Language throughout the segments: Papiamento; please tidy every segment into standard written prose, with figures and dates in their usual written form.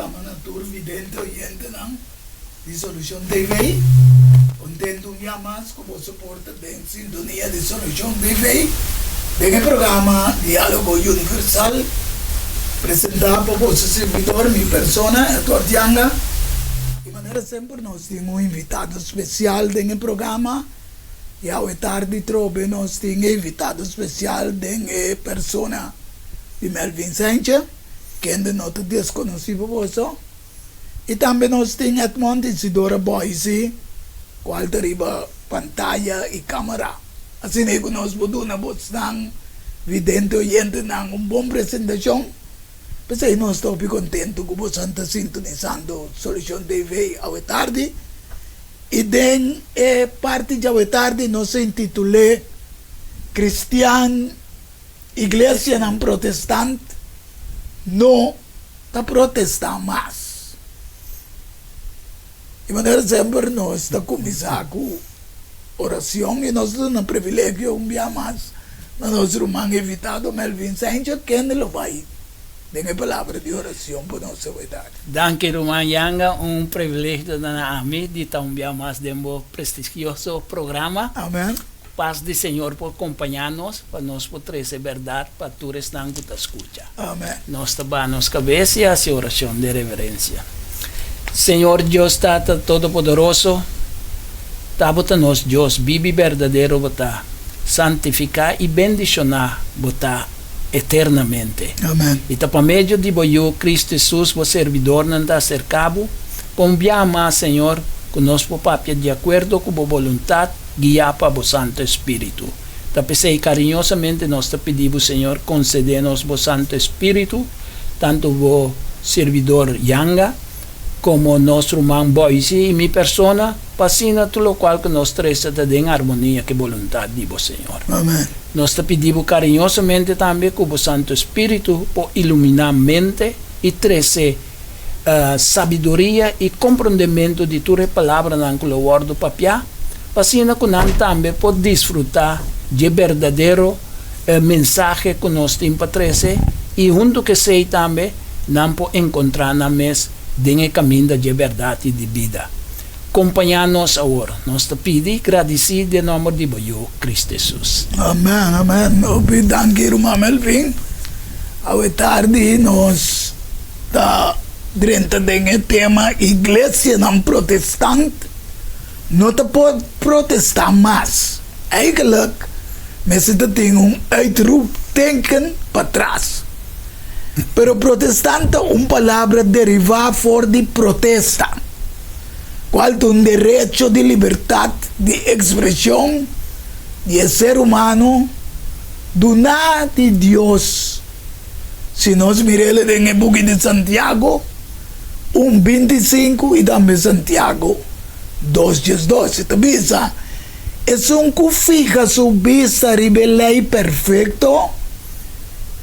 yama na tur vidente oyentenan di Solucion TV. Contento un bia mas cu boso por ta den sintonia di Solucion TV den e programa Dialogo Universal presenta pa boso servidor, mi persona, Edward Janga. Di manera semper nos tin un invitado special den e programa y awe tardi trobe nos tin e invitado special den e persona di Melvin Sanchez, kende no ta desconoci pa boso. I tambe nos tin Edmond Isidora Boise, cual ta riba pantaya i camera. Asina cu nos por duna bosnan vidente oyentenan un bon presentacion. P'esei nos ta hopi contento cu bosan ta sintonisando Solucion TV awe tardi. I den e parti djawe tardi nos a intitul'é Cristian Iglesianan Protestant No Ta protestá mas. Di manera semper nos ta kuminsá ku orashon i nos ta duna privilegio un bia mas na nos ruman invitado Melvin Sanchez kende lo bai den e palabra di orashon pa nos awe tardi. Danki ruman Yanga, un privilegio ta na ami di ta un bia mas den bo prestigioso programa. Amen. Pas di Señor por kompañá nos pa nos por trese bèrdat pa tur esnan ku ta skucha. Amen. Nos ta baha nos kabes i hasi orashon den reverensia. Señor Dios Tata Todopoderoso, ta Bo ta nos Dios bibu i berdadero Bo ta, santifiká i bendishoná Bo ta eternamente. Amen. I ta pa medio di Bo Yu, Kristu Hesus, Bo serbidornan ta aserká Bo pa un biaha mas, Señor, ku nos por papia di akuerdo ku Bo boluntat, Guiá pa bo Santo Spiritu. Ta p'esei kariñosamente nos ta pidi bo, Señor, konsedé nos bo Santo Spiritu, tantu bo sirbidor Yanga, komo nos ruman Boise i mi persona, pa asina tur lokual ku nos trese ta den armonia ku e boluntat di bo, Señor. Amen. Nos ta pidi bo kariñosamente tambe ku bo Santo Spiritu por iluminá mente i trese sabiduria i komprondementu di tur e palabranan ku lo wòrdu papiá, pa asina ku nan tambe por disfrutá dje berdadero mensahe ku nos tin pa trese i huntu ku esei tambe nan por enkontrá nan mes den e kaminda dje bèrdat i di bida. Kompañá nos awor, nos ta pidi i gradisí den nòmber di bo Yu, Kristu Hesus. Amen, amen. Hopi danki ruman Melvin. Awe tardi nos ta drenta den e tema Iglesianan Protestant no ta por protestá mas. Eigenlijk mester ta tin un uitroepteken patras. Pero protestant ta un palabra derivá for di protesta, kual ta un derecho di libertat di ekspreshon di e ser humano duná di Dios. Si nos mir'el den e buki di Santiago un 25 i tambe Santiago dos 12, e ta bisa, Esun ku fiha su bista riba e lei perfekto,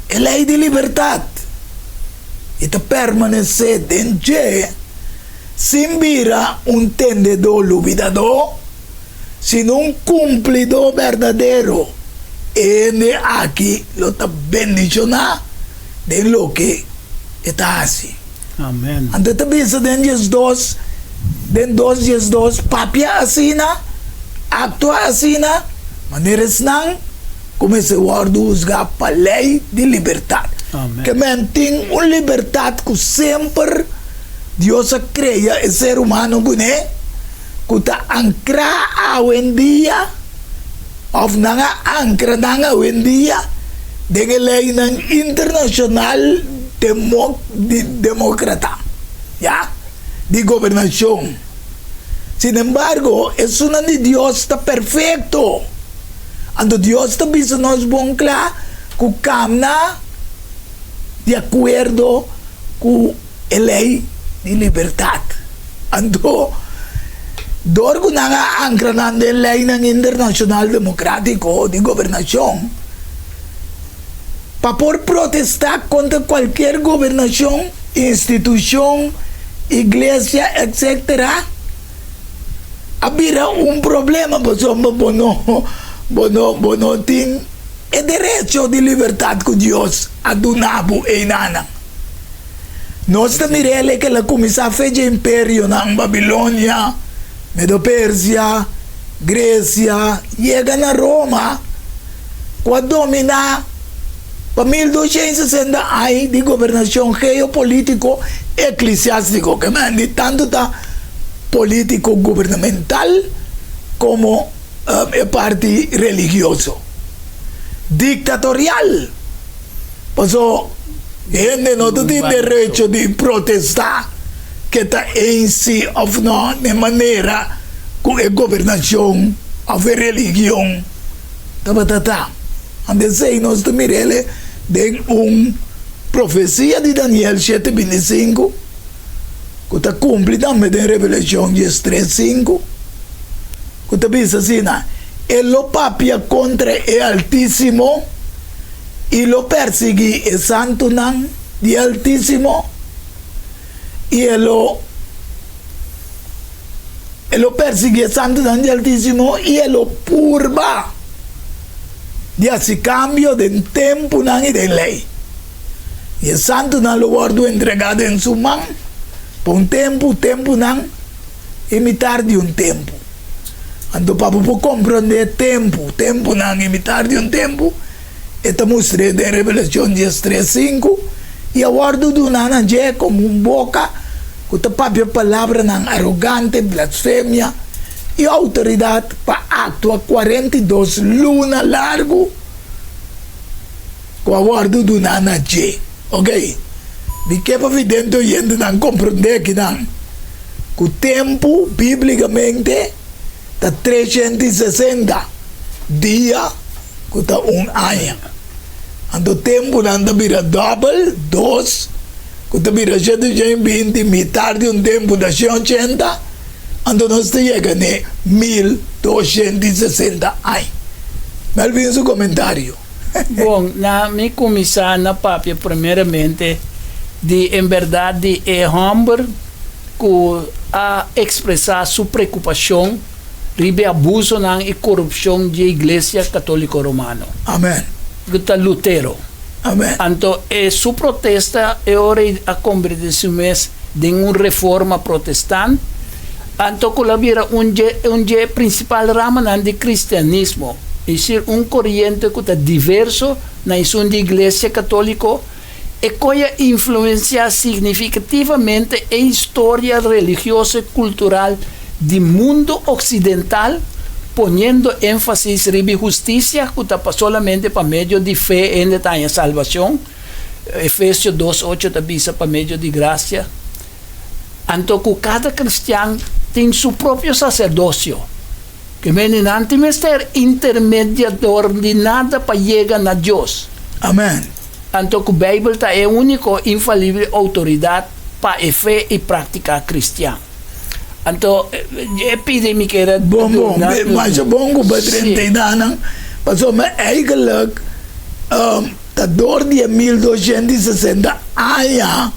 e lei di libertat, i ta permanesé den dje, sin bira un tendedó lubidadó, sino un kumplidó berdadero, e hende aki lo ta bendishoná den loke e ta hasi. Amen. Anto e ta bisa den 12, den dos 12, Papia asina, aktua asina, manera esnan ku mester wòrdu husgá pa lei di libertat. Amen. Ke men tin un libertat ku semper Dios a krea e ser humano kuné, ku ta ankrá awendia, òf nan a ankra nan awendia den e leinan internashonal di demókrata, ya, di gobernashon. Sinembargo, esunnan di Dios ta perfekto. Anto Dios ta bisa nos bon kla ku kamna di akuerdo ku e lei di libertat. Anto, dor ku nan a ankra nan den leinan internashonal demokratiko di gobernashon, pa por protestá kontra kualkier gobernashon, institushon, iglesia, etsetera, a bira un problema pasobra bo no bo no bo no tin e derecho di libertat ku Dios a duna bo einanan. Nos ta mira el ku el a kuminsá fe dje imperionan, Babilonia, Medo-Persia, Gresia, yega na Roma, ku a dominá pa 1260 aña di gobernashon geopolítiko eklesiástiko, ke men di tantu ta polítiko gubernamental komo e parti religioso. Diktatorial. Paso hende no ta tin derecho di protestá ke ta eens si òf no n'e manera ku e gobernashon òf e religion tabata ta. Anto esei nos ta mir'el den un profesia di Daniel shete 25 ku ta kumpli tambe den Revelashon 13 5 ku ta bisa asina, E lo papia kontra e Altísimo. I lo persiguí e santunan di Altísimo, i e lo e lo persiguí e santunan di Altísimo, i e lo purba di hasi kambio den tempunan i den lei. I e santunan lo wòrdu entregá den su man pa un tempu, tempunan, i mitar di un tempu. Anto pa bo por komprondé tempu, tempunan i mitar di un tempu, e ta mustr'é den Revelashon 13, 5, i a wòrdu duná na dje komo un boka ku ta papia palabranan arogante, blasfemia i outoridat pa aktua 42 luna largu ku a wòrdu duná na dje. Oke, mi ke pa vidente oyentenan komprondé kinan. Ku tempu bíblikamente ta 360 dia ku ta un aña. Anto tempunan ta bira dòbel, dos, ku ta bira 720, mitar di un tempu ta 180, anto nos ta yega n'e 1260 aña. Melvin su komentario. Bon, na mi kuminsá na papia primeramente di en bèrdat di e hòmber ku a ekspresá su preokupashon riba e abusonan i korupshon di e Iglesia Katóliko Romano. Amen. Ku ta Lutero. Amen. Anto e su protesta e ora ei a kombertí su mes den un reforma protestant, anto ku lo a bira un dje un dje prinsipal ramanan di kristianismo, es desir un koriente ku ta diverso na esun di Iglesia Katóliko, e koe a influensiá signifikativamente e historia religioso i kultural di mundu oksidental, poniendo énfasis riba e hustisia ku ta pa solamente pa medio di fe hende ta haña salbashon, Efesio dos ocho ta bisa pa medio di grasia. Anto ku kada kristian tin su propio saserdosio. Ke mende nan tin mester intermediador di nada pa yega na Dios. Amen. Anto ku Beibel ta e úniko infalibel outoridat pa e fe i práktika kristian. Anto e pidi mi keda Bon bon, masha bon ku bo a drenta e danan, pasobra eigenlijk ta dor di e 1260 aña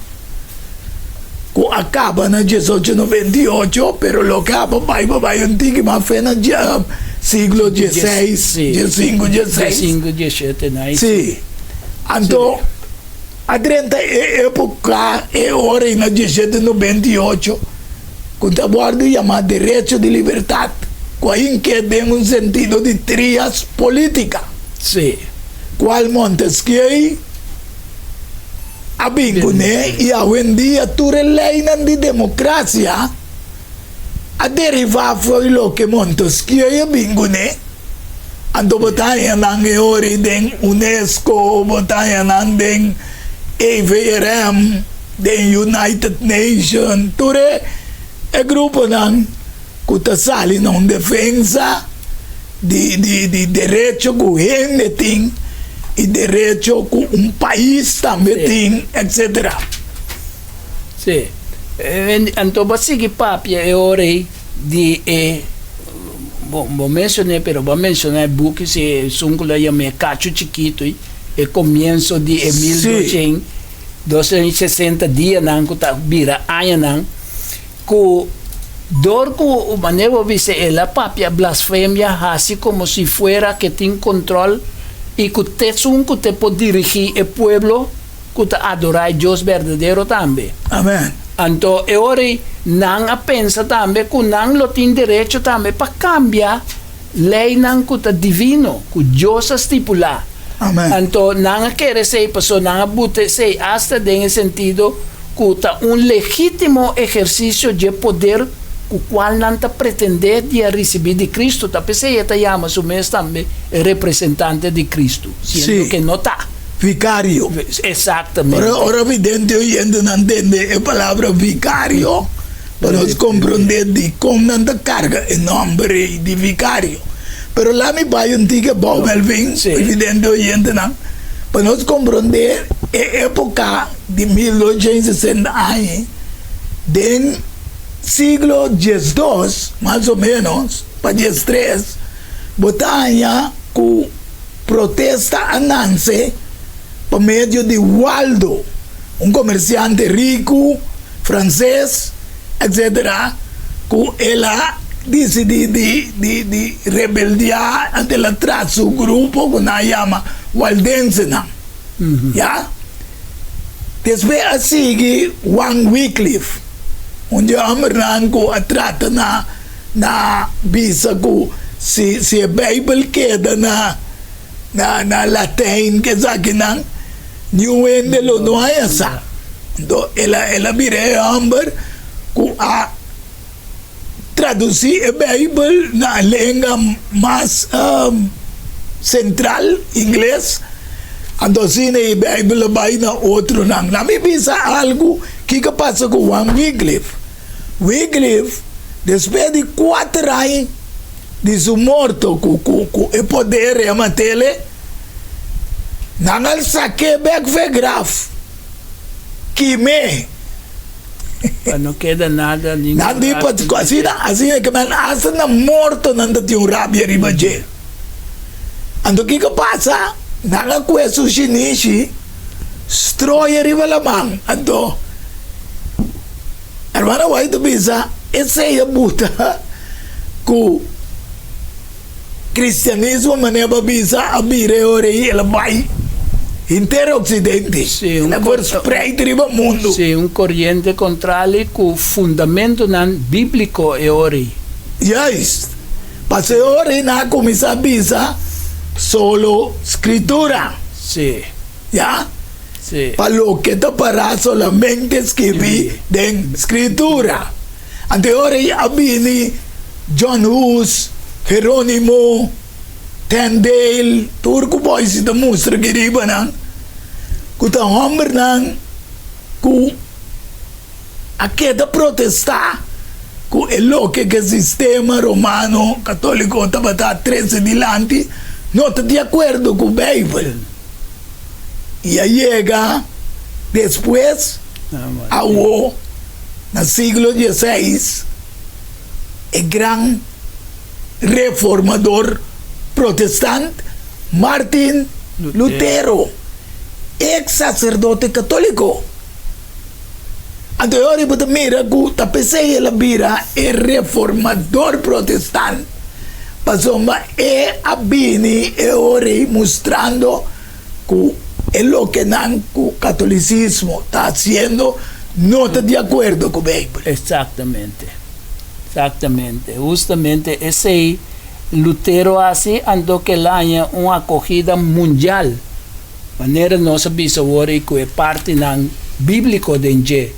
ku a kaba na 1898, pero loke a bai pa bai un tiki mas fe na siglo dieseis, diesinku, dieseis. Diesinku, diesshete, na i. Sí. Anto a drenta e epoka, e ora ei na 1798, ku ta wòrdu yamá derecho di libertat, ku a hink'é den un sentido di trias polítika. Sí. Kual Montesquieu a bin kuné i awendia tur e leinan di demokrasia a derivá fo'i loke Montesquieu a bin kuné. Anto bo ta haña nan e ora den UNESCO, bo ta haña nan den EVRM, den United Nation, tur e e gruponan ku ta sali na un defensa di di di derecho ku hende tin i derecho ku un pais tambe tin, etcetera. Sí. Anto bo a sigui papia e ora ei di e, bo bo menshoné pero bo a menshoná e buki si esun ku lo a yam'é Kachu Chikitu ei, e komienso di e 1260 dianan ku ta bira añanan. Ku dor ku manera bo bisa el a papia blasfemia hasi komo si fuera ke tin kontrol i ku t'esun ku te por dirigí e pueblo. ku ta adorá e Dios berdadero tambe. Amen. Anto e ora ei nan a pensa tambe ku nan lo tin derecho tambe pa kambia leinan ku ta divino, ku Dios a stipulá. Amen. Anto nan a kere esei pasobra nan a buta esei asta den e sentido ku ta un legítimo ehersisio dje poder ku kual nan ta pretendé di a risibí di Kristu. Ta p'esei e ta yama su mes tambe e representante di Kristu, siendo Sí. ke no ta. Vikario. Exactamente. Ora ora vidente oyentenan tende e palabra vikario, pa nos komprondé dikon nan ta karga e nòmber ei di vikario. Pero laat mi bai un tiki abou, Melvin, Sí. vidente oyentenan, pa nos komprondé e époka di 1860 aña, den siglo 12, mas o ménos, pa 13, bo ta haña ku Protesta a nanse pa medio di Waldo, un komersiante riku, franses, etc. Ku el a disidí di di di rebeldiá anto el a traha su grupo ku nan a yama Waldensenan. Ya. Despues a sigui Juan Wycliffe, un di e hòmbernan ku a trata na na bisa ku si si e Beibel keda na na na Latijn ke esakinan niun hende lo no haña sa. Anto el a el a bira e hòmber ku a tradusí e Beibel na lenga mas sentral, ingles. Anto asina e Beibel a bai na otronan. Nan mi bisa algu kiko a pasa ku Juan Wycliffe. Wycliffe, despues di kuater aña di su morto ku ku ku e poder e a mat'ele, nan al sak'é bek for e graf, kim'é. Pa no keda nada, ningun Nan di pa rastro di asina dje. asina ke men asta na morto nan ta tin un rabia riba dje. Anto kiko pasa? Nan a kue su shinishi stroya riba laman. Anto Hermana White ta bisa, Esei a buta ku kristianismo manera bo a bisa a bira e ora ei, el a bai henter Oksidente, Sí, el a verspreid riba mundu. Sí, un koriente kontrali ku fundamentonan bíbliko e ora ei. Juist. Pasobra e ora ei nan a kuminsá bisa solo Skritura. Sí. Ya. Sí. Pa loke ta pará solamente skibí den Skritura. Anto e ora ei a bini John Hus, Jerónimo, Tyndale, tur ku boisi ta mustra aki riba nan, ku ta hòmbernan ku a keda protestá ku e loke ku e sistema romano katóliko tabata trese dilanti no ta di akuerdo ku Beibel. I a yega despues awo na siglo dieseis e gran reformador protestant Martin Lutero, ex sacerdote katóliko. Anto e ora bo ta mira ku ta p'esei el a bira e reformador protestant, pasobra e a bini e ora ei mustrando ku e loke nan ku katolisismo ta hasiendo no ta di akuerdo ku Beibel. Eksaktamente, eksaktamente. Hustamente esei Lutero a hasi anto ku el a haña un akogida mundial. Manera nos a bisa awor i ku e partinan bíbliko den dje,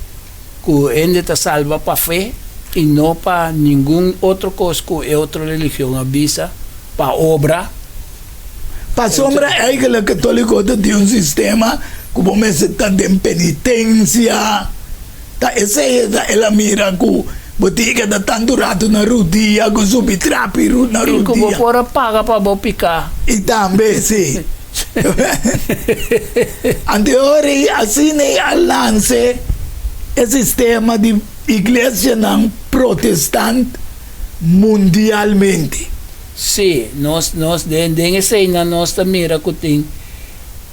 ku hende ta salba pa fe i no pa ningun otro kos ku e otro religion a bisa, pa obra. Pasobra eigenlijk katoliko ta tin un sistema ku bo mester ta den penitensia, ta esei e ta el a mira ku bo tin keda tantu ratu na rudia ku subi trapi na I ku bo rudia. por a paga pa bo piká. I tambe si. Anteor ei asina ei a lanse e sistema di iglesianan protestant mundialmente. Sí, nos nos den den eseinan nos ta mira ku tin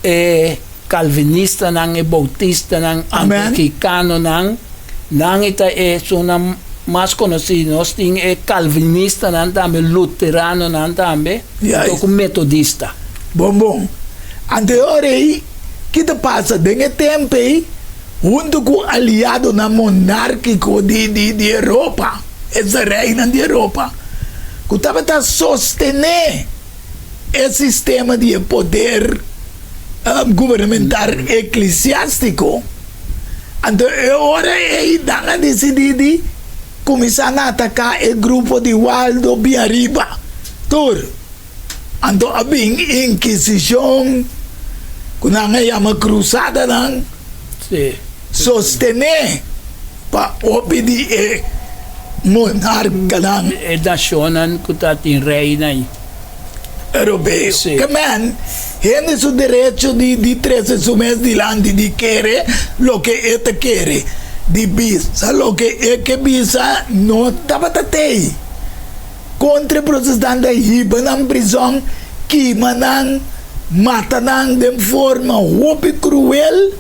e kalvinistanan, e boutistanan, Amen. anglikanonan, nan e ta esunnan mas konosí. Nos tin e kalvinistanan tambe, luteranonan tambe. Juist. Ku metodista. Bon bon. Anteor ei Ki ta pasa den e tempu ei, huntu ku aliadonan monárkiko di di di Europa, esta reinan di Europa, ku tabata sostené e sistema di e poder gubernamental eklesiástiko, anto e ora ei nan a disidí di kuminsá na ataká e grupo di Waldo bin ariba tur. Anto a bin Inkisishon, ku nan a yama Krusadanan, sostené pa hopi di e monarkanan. E nashonnan ku ta tin reinan. Europeo. Ke men, hende su derecho di trese su mes dilanti, di kere loke e ta kere, di bisa loke e ke bisa, no tabata tei. Kontra e protestante a hiba nan prizòn, kima nan, mata nan den forma hopi kruel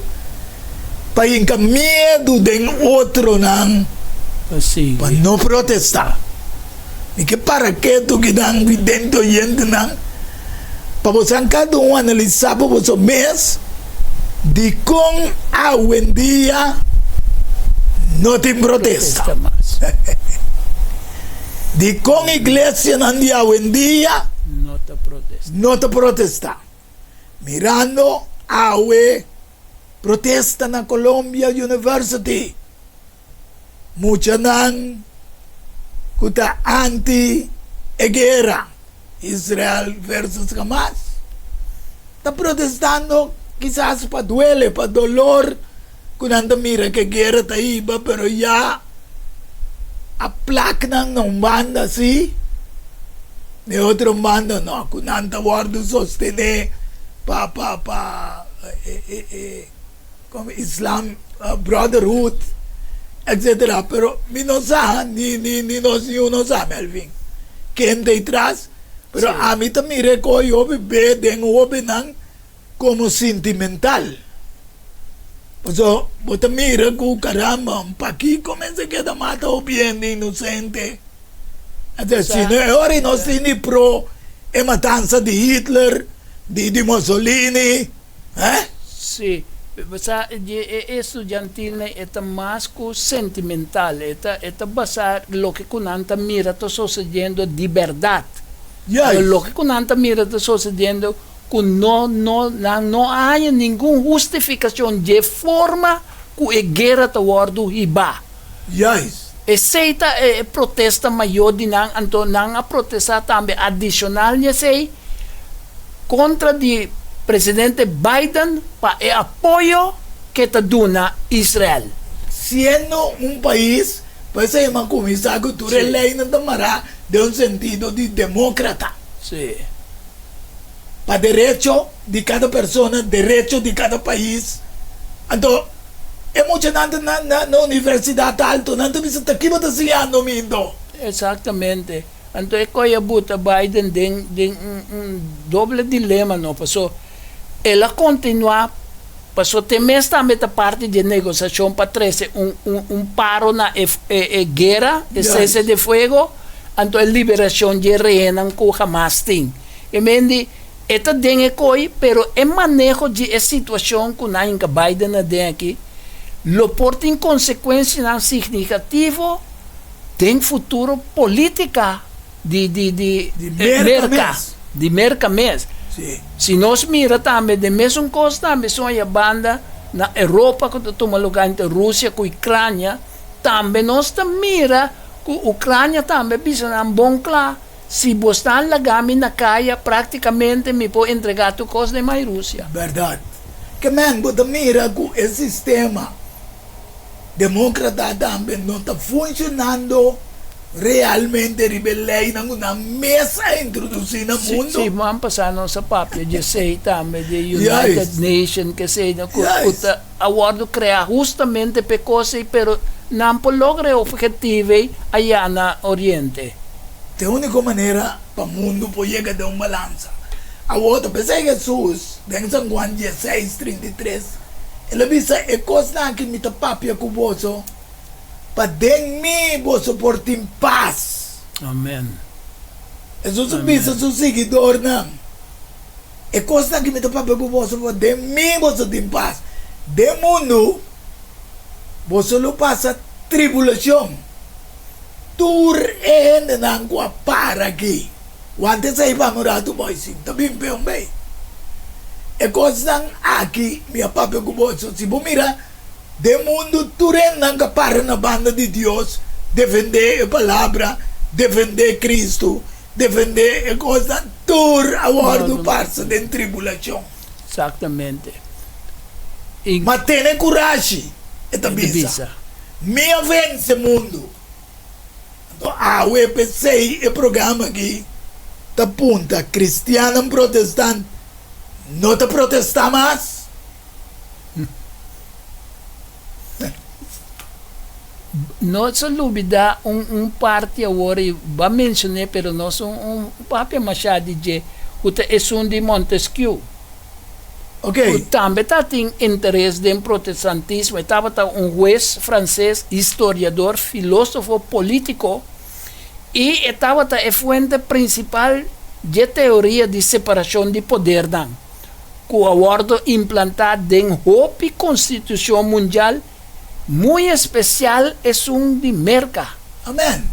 pa hinka miedu den otronan pa no protestá. Mi ke para ketu ki nan vidente oyentenan pa boso kada un analisá pa boso mes dikon awendia no tin protesta. Dikon iglesianan di awendia no ta protestá? Mirando awe protesta na Columbia University, muchanan ku ta anti e guera Israel versus Hamas ta protestando kisas pa duele, pa dolor ku nan ta mira ku e guera ta hiba, pero ya a plak nan na un banda si, na e otro banda no, ku nan ta wòrdu sostené pa pa pa e e e komo Islam Brotherhood etcetera, pero mi no sa ni ni ni nos niun no sa Melvin ken ta ei tras, pero ami ta mira e koe hopi be den hobennan komo sintimental. Pasobra bo ta mira ku karamba, pakiko mester keda mata hopi hende inosente? Entonces, si no e ora nos tin di pro e matansa di Hitler, di di Mussolini, eh? Sí, sa di e estudiantilnan e ta mas ku sentimental, e ta e ta basá loke ku nan ta mira ta sosediendo di bèrdat. Juist. Loke ku nan ta mira ta sosediendo ku no no nan no a haña ningun hustifikashon dje forma ku e guera ta wòrdu hibá. Juist. Esei ta e protesta mayor di nan, anto nan a protestá tambe adishonal di esei kontra di presidente Biden pa e apoyo ke ta duna Israel. Siendo un pais, pa esei a kuminsá ku tur e leinan ta mará den un sentido di demókrata. Pa derecho di kada persona, derecho di kada pais. Anto e muchanan ta na na na universidat alto, nan ta bisa ta kiba ta siñando mi anto? Exactamente. Anto e koe a buta Biden den den un un doble dilema no, paso el a continua, paso te mes tambe ta parti di e negociacion pa trece un un un paro na e e e guera, e cese de fuego, anto e liberacion di e rehennan cu Hamas tin. E men di, e ta den e koi, pero e maneho di e situashon ku nan hinka Biden aden aki lo por tin konsekuensianan signifikativo den futuro politika di di di Merka, di Merka mes. Si nos mira tambe den mesun kos tambe son aya banda na Europa ku ta tuma luga entre Rusia ku Ucrania, tambe nos ta mira ku Ucrania tambe a bisa nan bon kla. Si bo sta laga mi na kaya, praktikamente mi por entregá tur kos den mai Rusia. Bèrdat. Ke men bo ta mira ku e sistema demókrata tambe no ta funshonando realmente riba e leinan ku nan mes a introdusí na mundu? Si, siman pasá nos a papia di esei tambe, di United Nation, ke esei ku ta a wòrdu kreá hustamente pa e kos ei, pero nan por logra e objetivo ei ayá na Oriente. Ta e úniko manera pa mundu por yega den un balansa. Awor ta p'esei Hesus, den San Juan dieseis, 33, el a bisa, E kosnan aki mi ta papia ku boso, pa den mi boso por tin pas. Amen. Hesus a bisa su siguidornan. E kosnan ki mi ta papia ku boso pa den mi boso tin pas. Den mundu boso lo pasa tribulashon. Tur e hendenan ku a para aki, wanta esei pa mi un ratu boy, si ta bin pe un bei. E kosnan aki mi a papia ku boso, si bo mira den mundu tur hendenan ku a para na banda di Dios, defendé e palabra, defendé Kristu, Defendé e kosnan tur a wòrdu pasa den tribulashon. Exactamente. Ma tene kurashi, e ta bisa, Mi a vense mundu. Anto awe p'esei e programa aki ta punta, Kristiannan protestant no ta protestá mas? Nos a lubida un un parti awor y ba mencion'é pero nos un un papia masha di dje cu ta esun di Montesquieu. Ok. Cu tambe ta tin interes den protestantismo. E tabata un hues frances, historiador, filosofo, politico y e tabata e fuente principal dje teoria di separacion di podernan. ku a wòrdu implantá den hopi konstitushon mundial, muy espesial esun di Merka. Amen.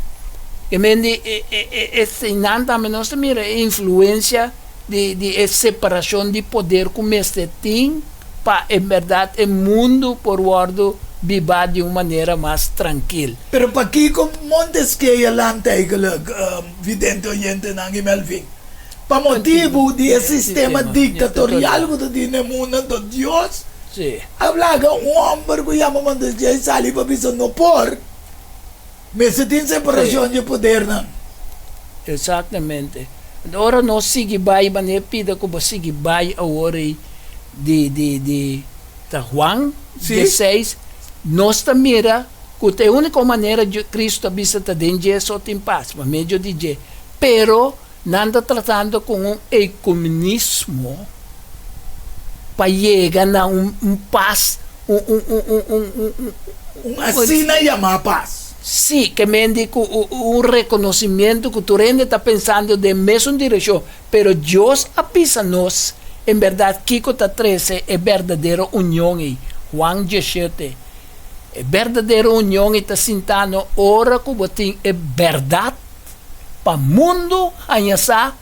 E men di e eseinan tambe nos ta mira e influensia di di e separashon di poder ku mester tin pa en bèrdat e mundu por wòrdu bibá di un manera mas trankil. Pero pakiko Montesquieu a lanta eigenlijk, vidente oyentenan i Melvin? Pa motibu di e sistema diktatorial ku ta tin den mundu, anto Dios a laga un hòmber ku yama Montesquieu sali pa bisa no por, mester tin separashon di e podernan. Exactamente. Ora nos sigui bai manera pida ku bo sigui bai awor ei di di di ta Juan dieseis, nos ta mira ku ta e úniko manera Cristo a bisa ta den dje so tin pas, pa medio di dje. Pero Nan ta tratando ku un ecumenismo pa yega na un un pas, un un un un un un un. Un asina yamá pas. Sí, ke men di ku un rekonosimiento ku tur hende ta pensando den mesun direkshon, pero Dios a bisa nos en bèrdat kiko ta trese e berdadero union ei, Juan dieshete. E berdadero union ei ta sinta no ora ku bo tin e bèrdat. Pa mundu haña sa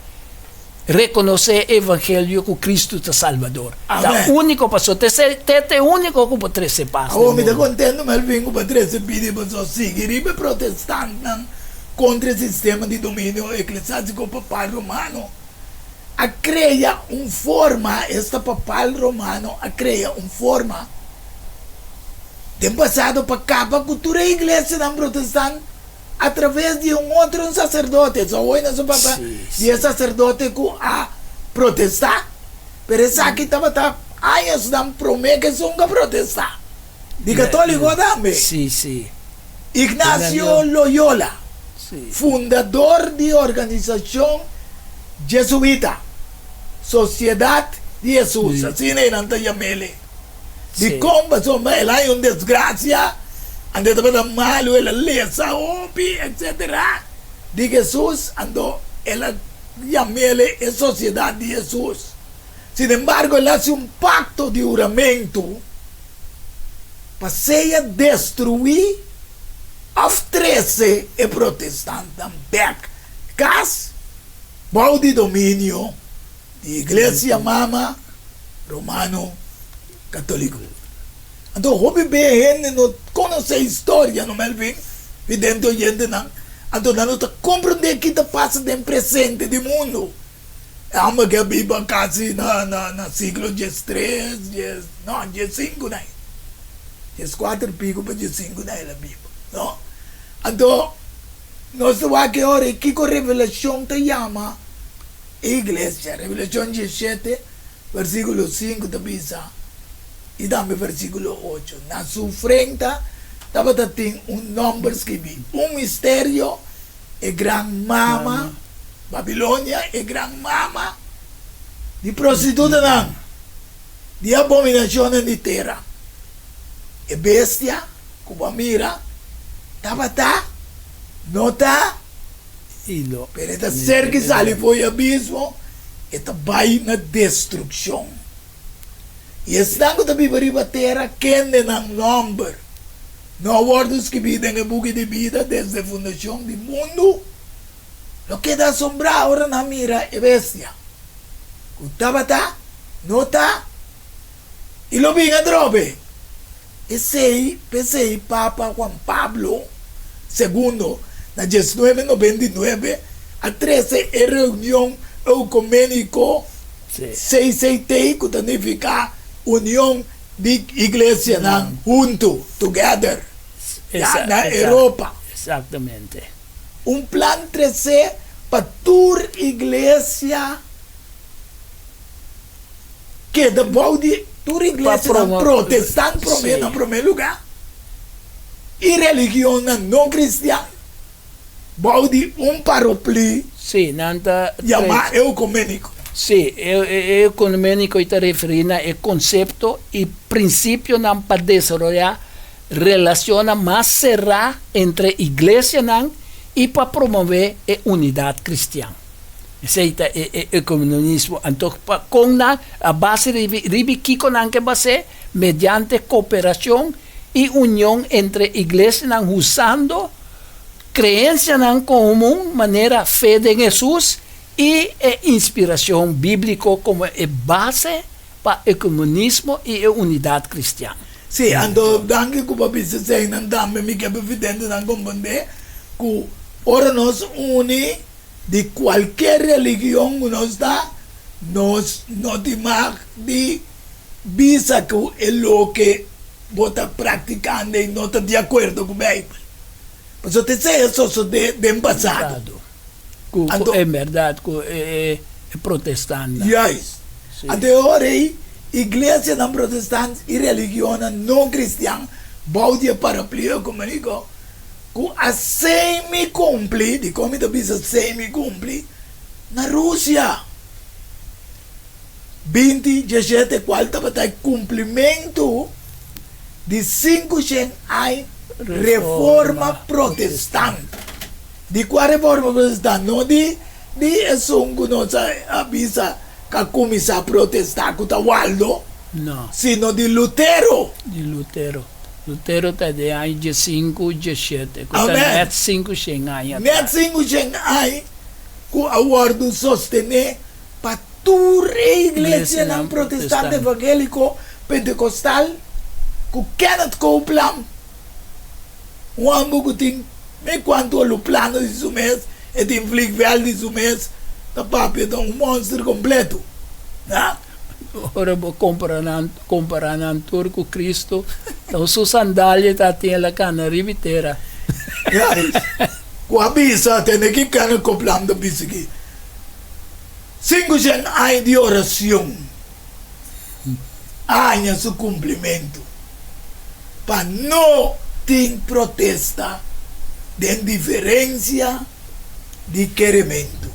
rekonosé e evangelio ku Kristu ta Salbador. Ta úniko paso te te te úniko ku por trese pas den Awor mi ta mundu. kontentu Melvin ku bo a trese pidi paso sigui riba e protestantnan kontra e sistema di dominio eklesiástiko papal romano a krea un forma, esta papal romano a krea un forma den pasado pa kaba ku tur e iglesianan protestant. A traves di un otro un sacerdote, so awor nos a papia di e sacerdote cu a protesta, pero esaki tabata añosnan prome cu esun a protesta, di catolico tambe. Ignacio Loyola, fundador di organisacion Jesuita, Sociedad di Jesus, asina nan ta yam'ele. Dikon? Pasobra el a haña un desgrasia, anto e tabata malu, el a lesa hopi, etsetera, di Hesus, anto el a yam'el e Sosiedat di Hesus. Sinembargo, el a hasi un pakto di huramentu pa sea destruí òf trese e protestantnan bèk kas bou di dominio di Iglesia Mama Romano Katoliko. Anto hopi be hende no konosé historia no Melvin, vidente oyentenan, anto nan no ta komprendé ki ta pasa den presente di mundu. E hòmber ke a biba kasi na na siglo diestres, dies no diesinku na ei, dieskuater piku pa diesinku na el a biba no. Anto nos ta wak e ora ei kiko Revelashon ta yama E iglesia, Revelashon diesshete, versíkulo sinku ta bisa, i tambe versíkulo ocho, Na su frenta tabata tin un nòmber skibí, un misterio, e gran mama, Babilonia, e gran mama di prostitutanan, di abominashonnan di tera. E bestia ku bo a mira tabata, no ta, I lo. Pero e ta ser ki sali for e abismo E ta bai na destrukshon. I esnan ku ta biba riba tera kende nan nòmber no a wòrdu skibí den e buki di bida desde fundashon di mundu, lo keda asombrá ora nan mira e bestia ku tabata, no ta, i lo bin atrobe. Esei, p'esei Papa Juan Pablo Segundo na diesnuebe noventa i nuebe a trese e reunion eukuméniko CCT ku ta nifiká Union di Iglesianan Huntu, Together, ya na Europa. Un plan tresé pa tur iglesia. Keda bou di tur iglesianan protestant promé na promé lugá i religionnan no kristian bou di un paroplí yamá eukuméniko. Sí, e eukuméniko ta referí na e konsepto i prinsipionan pa desaroyá relacionnan mas será entre iglesianan i pa promové e unidat kristian. Esei ta e e ecumenismo. Anto pa kon nan a base riba riba kiko nan ke bas'é? Mediante koperashon i union entre iglesianan husando kreensianan komun manera fe den Hesus i e inspirashon bíbliko komo e base pa ecumenismo i e unidat kristian. Sí, anto danki ku bo a bisa eseinan tambe mi ke previdentenan komprondé ku ora nos uni Di kualke religion ku nos ta, nos no tin mag di bisa ku e loke bo ta praktikando ei no ta di akuerdo ku Beibel. Pasobra ta esei a sosodé den pasado. Ku e bèrdat ku e protestantnan. Juist. Anto e ora ei iglesianan protestant i religionnan no kristian bou di e parapli ekuméniko Ku a semi kumpli, dikon mi ta bisa semi kumpli, na Rusia. 20 diesshete kual tabata e kumplimentu di 500 aña Reforma Protestant. Di kua Reforma Protestant? No di di esun ku nos a bisa ku a kuminsá protestá ku ta Waldo, sino di Lutero. Di Lutero. Lutero ta den aña diesinku diesshete, ku ta nèt 500 aña atras. Nèt 500 aña ku a wòrdu sostené pa tur e iglesianan protestant, evangéliko, pentekostal, ku Kenneth Copeland, un hòmber ku tin mi kuantu oluplano di su mes, e tin vliegveld di su mes, ta papia ta un mònster kompleto. Ora bo compara nan, compara nan tur cu Cristo, ta su sandalia ta tin el a cana riba e tera. Juist. Cu a bisa, tende ki Kenneth Copeland ta bisa aki, 500 aña di oracion a haña su cumplimento pa no tin protesta den diferencia di kerementu.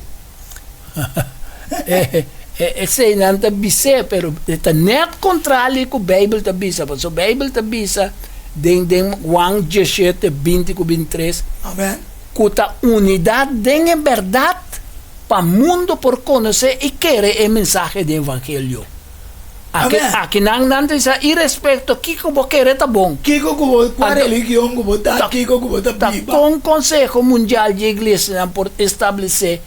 Esei nan ta bis'é, pero e ta nèt kontrali ku Beibel ta bisa. Pasobra Beibel ta bisa den den Juan 17, 20 ku 23, Amen. ku ta unidat den e bèrdat pa mundu por konosé i kere e mensahe di evangelio. Aki, Amen. aki nan nan ta bisa irespekto kiko bo kere ta bon. Kiko ku bo, kua Anto, religion ku bo ta, ta, kiko ku bo ta ta biba. kon Konseho Mundial di Iglesianan por establesé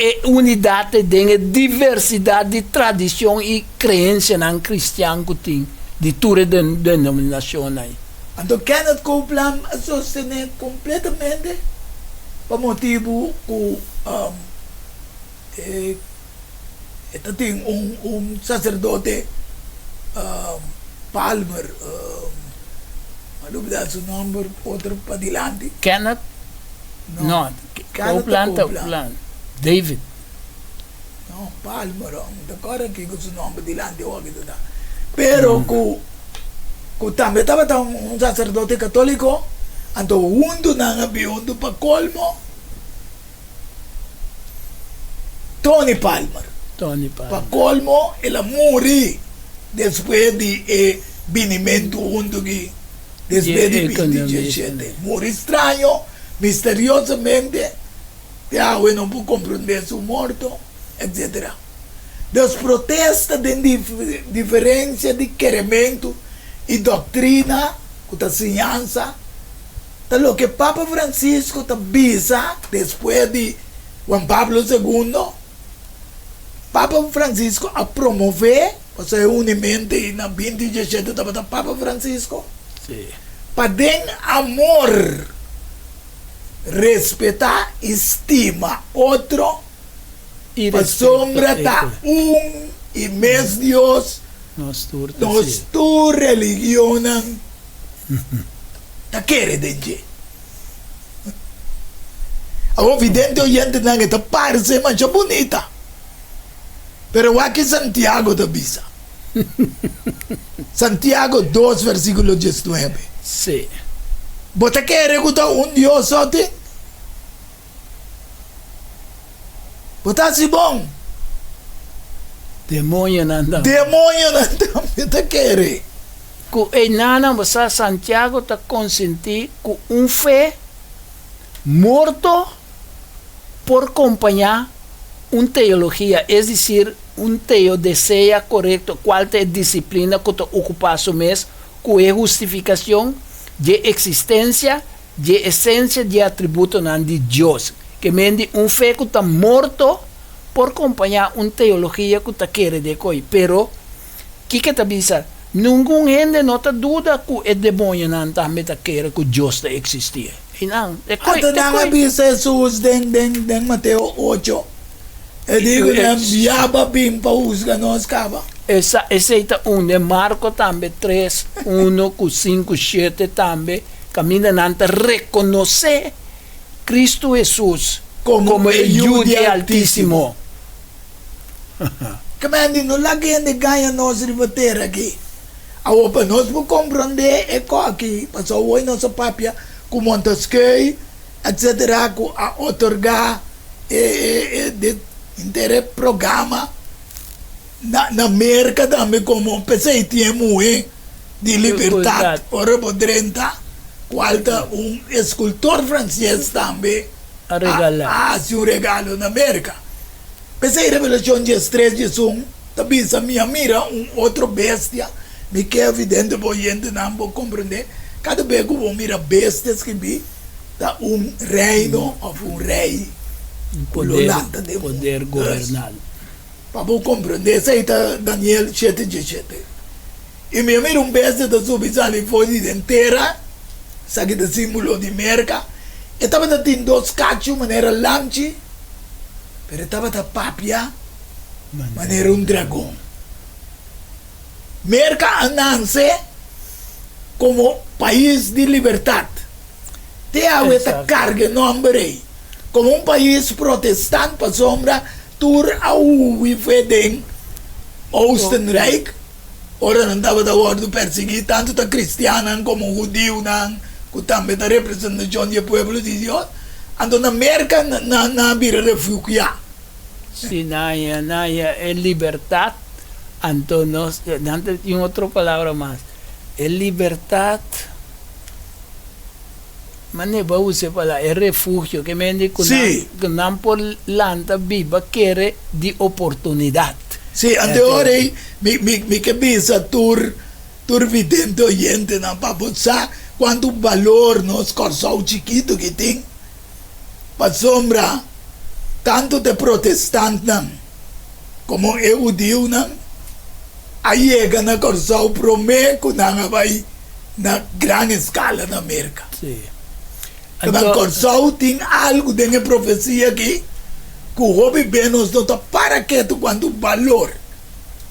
e unidat den e diversidat di tradishon i kreensianan kristian ku tin di tur e denominashonnan ei? Anto Kenneth Copeland a sostené kompletamente pa motibu ku e E ta tin un un sacerdote Palmer a lubida su nomber otro padilanti. Kenneth? No, Copeland ta Copeland. David. No, Palmer, mi ta corda kico su nomber dilanti awor ta ta. Pero cu cu tambe tabata un sacerdote catolico, anto hunto nan a bin hunto pa colmo. Tony Palmer. Tony Palmer. Pa colmo el a muri despues di e binimentu huntu aki, despues di 2017. Muri straño, misteriosamente, te awe no por comprende su morto, etcetera. Dus protesta den diferencia di kerementu i doctrina ku ta siñansa ta loke Papa Francisco ta bisa despues di Juan Pablo Segundo. Papa Francisco a promove, pasobra e unimente ei na binti dieshete tabata Papa Francisco, pa den amor respetá i stima otro, pasobra ta un i mes Dios, nos tur religionnan ta kere den dje. Awor vidente oyentenan e ta parse masha bunita, pero wak ki Santiago ta bisa. Santiago dos versikulo diesnuebe. Sí. Bo ta kere ku ta un Dios so tin? Bo ta hasi bon. Demoñonan tambe. Demoñonan tambe ta kere. Ku einanan bo sa Santiago ta konsentí ku un fe morto por kompañá un teologia, es disir, un teodesea korekto, kual ta e disiplina ku ta okupá su mes ku e hustifikashon dje eksistensia, dje esensia dje atributonan di Dios. Ke men di un fe ku ta morto por kompañá un teologia ku ta kere den koi, pero Kiko ta bisa? Ningun hende no ta duda ku e demoñonan tambe ta kere ku Dios ta eksistí. Einan, e koi, Anto e nan a koi. bisa Hesus den den den Mateo ocho, e di ku nan biaba bin pa husga nos kaba. Esa esei ta un. Den Marko tambe tres, uno ku sinku, shete tambe, kaminda nan ta rekonosé Kristu Hesus Komo komo e e Yu Yu di di e Altísimo. Altísimo. Kemendi no laga hende gaña nos riba tera aki. Awor pa nos por komprondé e kos aki, pasobra awor nos a papia ku Montesquieu etsetera ku a otorgá e e henter e programa na na Merka tambe komo p'esei tin e muhé di libertat ora bo drenta kual ta un eskultor franses tambe A regalá. a hasi un regalo na Merka. P'esei Revelashon diestres diesun ta bisa, Mi a mira un otro bestia. Mi ke evidente bo oyentenan bo komprendé, kada bes ku bo mira bestia skibí ta un reino òf un rei ku lo lanta den mundu. Poder gobernal. Pa bo komprendé esei ta Daniel shete diesshete. I mi a mira un bestia ta subi sali for di den tera, esaki ta símbolo di Merka. E tabata tin dos kachu manera lamchi. Pero e tabata papia manera un dragon. Merka a nanse komo pais di libertat. Te awe ta karga e nòmber ei. Komo un pais protestant pasobra tur a hui fue den Oostenrijk ora nan tabata wòrdu persiguí tantu ta kristiannan komo hudiunan ku tambe ta representashon di e pueblo di Dios. Anto na Merka nan a bira refugiá. Si nan haña nan haña e libertat, anto nos nan ta tin otro palabra mas, e libertat, mane bo a usa e palabra, e refugio, ke mende ku nan ku nan por lanta biba kere di oportunidat. Si, anto e ora ei mi mi mi ke bisa tur tur vidente oyentenan pa bo sa kuantu balor nos Kòrsou chikitu ki tin, pasobra tantu te protestantnan komo e hudiunan a yega na Kòrsou promé ku nan a bai na gran eskala na Merka. Pasobra Kòrsou tin algu den e profesia aki ku hopi be nos no ta para ketu kuantu balor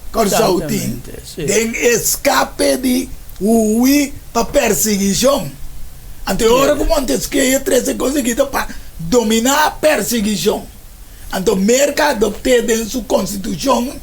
Kòrsou tin den eskape di hui pa persiguishon. Anto e ora ku Montesquieu a trese kos aki ta pa dominá persiguishon. Anto Merka adopt'é den su konstitushon.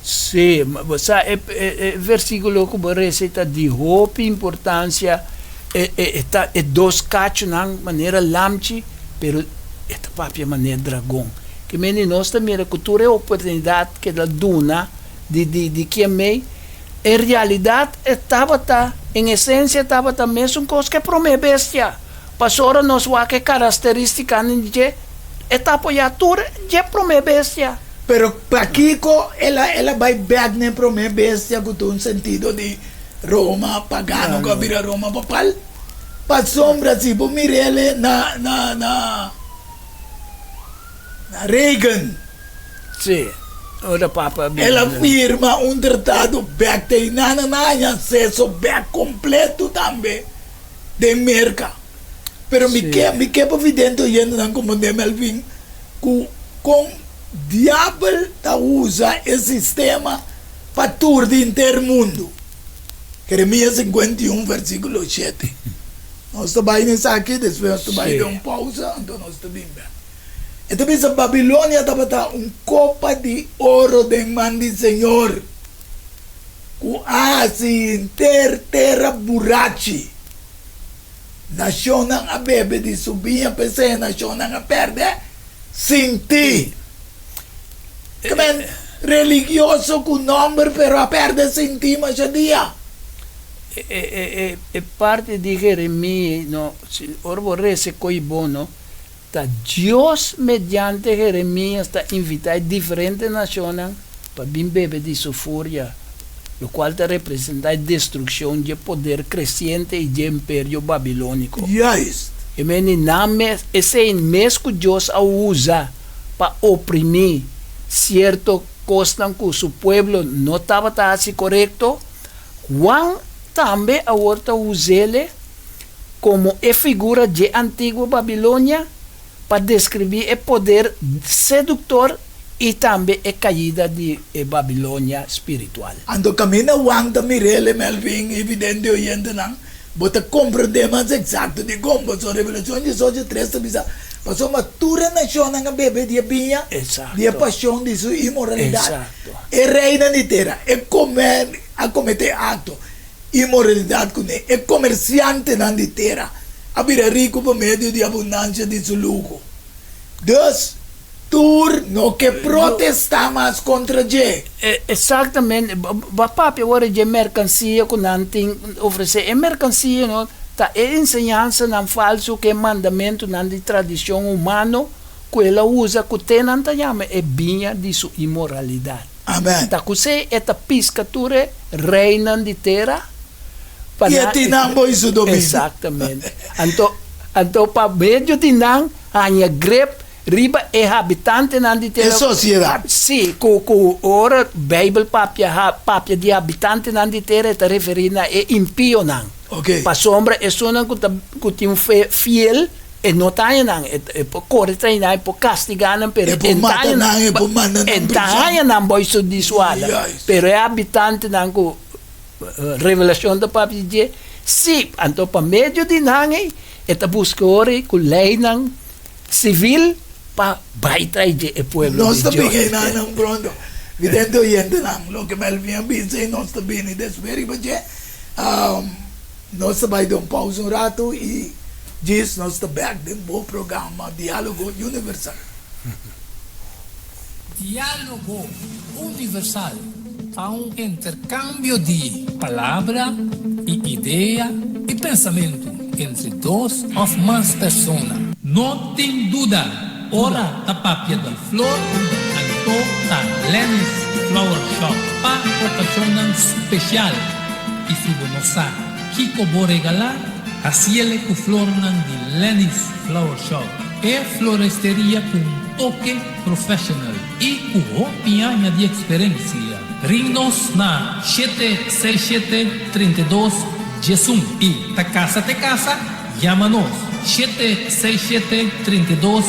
Sí, bo sa e e versíkulo ku bo resa ta di hopi importansia. E e ta e dos kachunan manera lamchi, pero e ta papia manera dragon. Ke mende nos ta mira ku tur e oportunidat ke el a duna di di di kien mei, en realidat e tabata, en esensia e tabata mesun kos ke promé bestia. Pasobra nos wak e karasteristikanan di dje, e ta apoyá tur dje promé bestia. Pero pakiko el a el a bai bek na e promé bestia ku ta un sentido di Roma pagano ku a bira Roma papal? Pasobra si bo mir'el na na na na Reagan. Sí, ora papa a bira. El a firma un tratado bek te einan nan a haña aseso bek kompleto tambe den Merka. Pero mi ke mi ke pa vidente oyentenan komprendé Melvin ku kon diabel ta usa e sistema pa turdi henter mundu. Jeremias 51 versikulo shete. Nos ta bai na esaki despues nos ta bai den un pousa anto nos ta bin bek. E ta bisa Babilonia tabata un kopa di oro den man di Señor ku a hasi henter tera burachi. Nashonnan a bebe di su biña, p'esei e nashonnan a pèrdè sintí. Ke men religioso ku nòmber pero a pèrdè sintí masha dia. E parti di Jeremías, no, si ora bo resa e ko'i bo, no, ta Dios mediante Jeremías ta invitá e diferente nashonnan pa bin bebe di su furia, lokual ta representá e destrukshon dje poder kresiente i dje imperio babilóniko. Juist. E meni nan mes, esei mes ku Dios a usa pa oprimí sierto kosnan ku su pueblo no tabata hasi korekto, Juan tambe awor ta us'ele komo e figura dje antiguo Babilonia pa deskribí e poder seduktor i tambe e kaida di e Babilonia spiritual. Anto kaminda Juan ta mir'el, Melvin i vidente oyentenan, bo ta komprendé mas eksakto dikon. Pasobra Revelashon diesocho tres ta bisa, Pasobra tur e nashonnan a bebe di e biña di e pashon di su inmoralidat, e reinan di tera e kome a kometé akto inmoralidat kuné, e komersiantenan di tera a bira riku pa medio di abundansia di su luho. Dus, tur no ke protestá mas kontra dje. Exactamente. Bo a papia ora dje merkansia ku nan tin ofresé. E merkansia no ta e enseñansanan falsu ku e mandamentunan di tradishon humano ku el a usa ku te nan ta yama e biña di su inmoralidat. Amen. Ta kusé e ta piska tur e reinan di tera pa nan. I e tin nan bo i su dominio. Exactamente. Anto, anto pa medio di nan haña grip riba e habitantenan di tera. E sosiedat. Sí, ku ku ora Beibel papia ha papia di habitantenan di tera e ta referí na e impionan. Oké. Pasobra esunnan ku ta ku tin un fe fiel e no ta haña nan, e e por kore tra'i nan, e por kastigá nan, pero E por e ta mata haña nan, e por manda nan e ta prison. haña nan bou su di su ala. Juist. Pero e habitantenan ku Revelashon ta papia di dje? Sí, anto pa medio di nan ei e ta buska ora ei ku leinan sivil pa bai trai dje e pueblo Nos di ta Dios. bini einan pronto. Vidente oyentenan, loke Melvin a bisa ei nos ta bini despues riba dje. Nos ta bai den un pausa un ratu i djis nos ta bek den bo programa Diálogo Universal. Diálogo Universal ta un interkambio di palabra i idea i pensamentu entre dos òf mas persona. No tin duda, ora ta papia di flor, anto ta Lenny's Flower Shop pa okashonnan spesial. I si bo no sa kiko bo regalá, hasiele ku flornan di Lenny's Flower Shop, e floresteria ku un toke professional i ku hopi aña di eksperensia. Ring nos na 767 32 11 i ta kasa te kasa, yama nos 767 32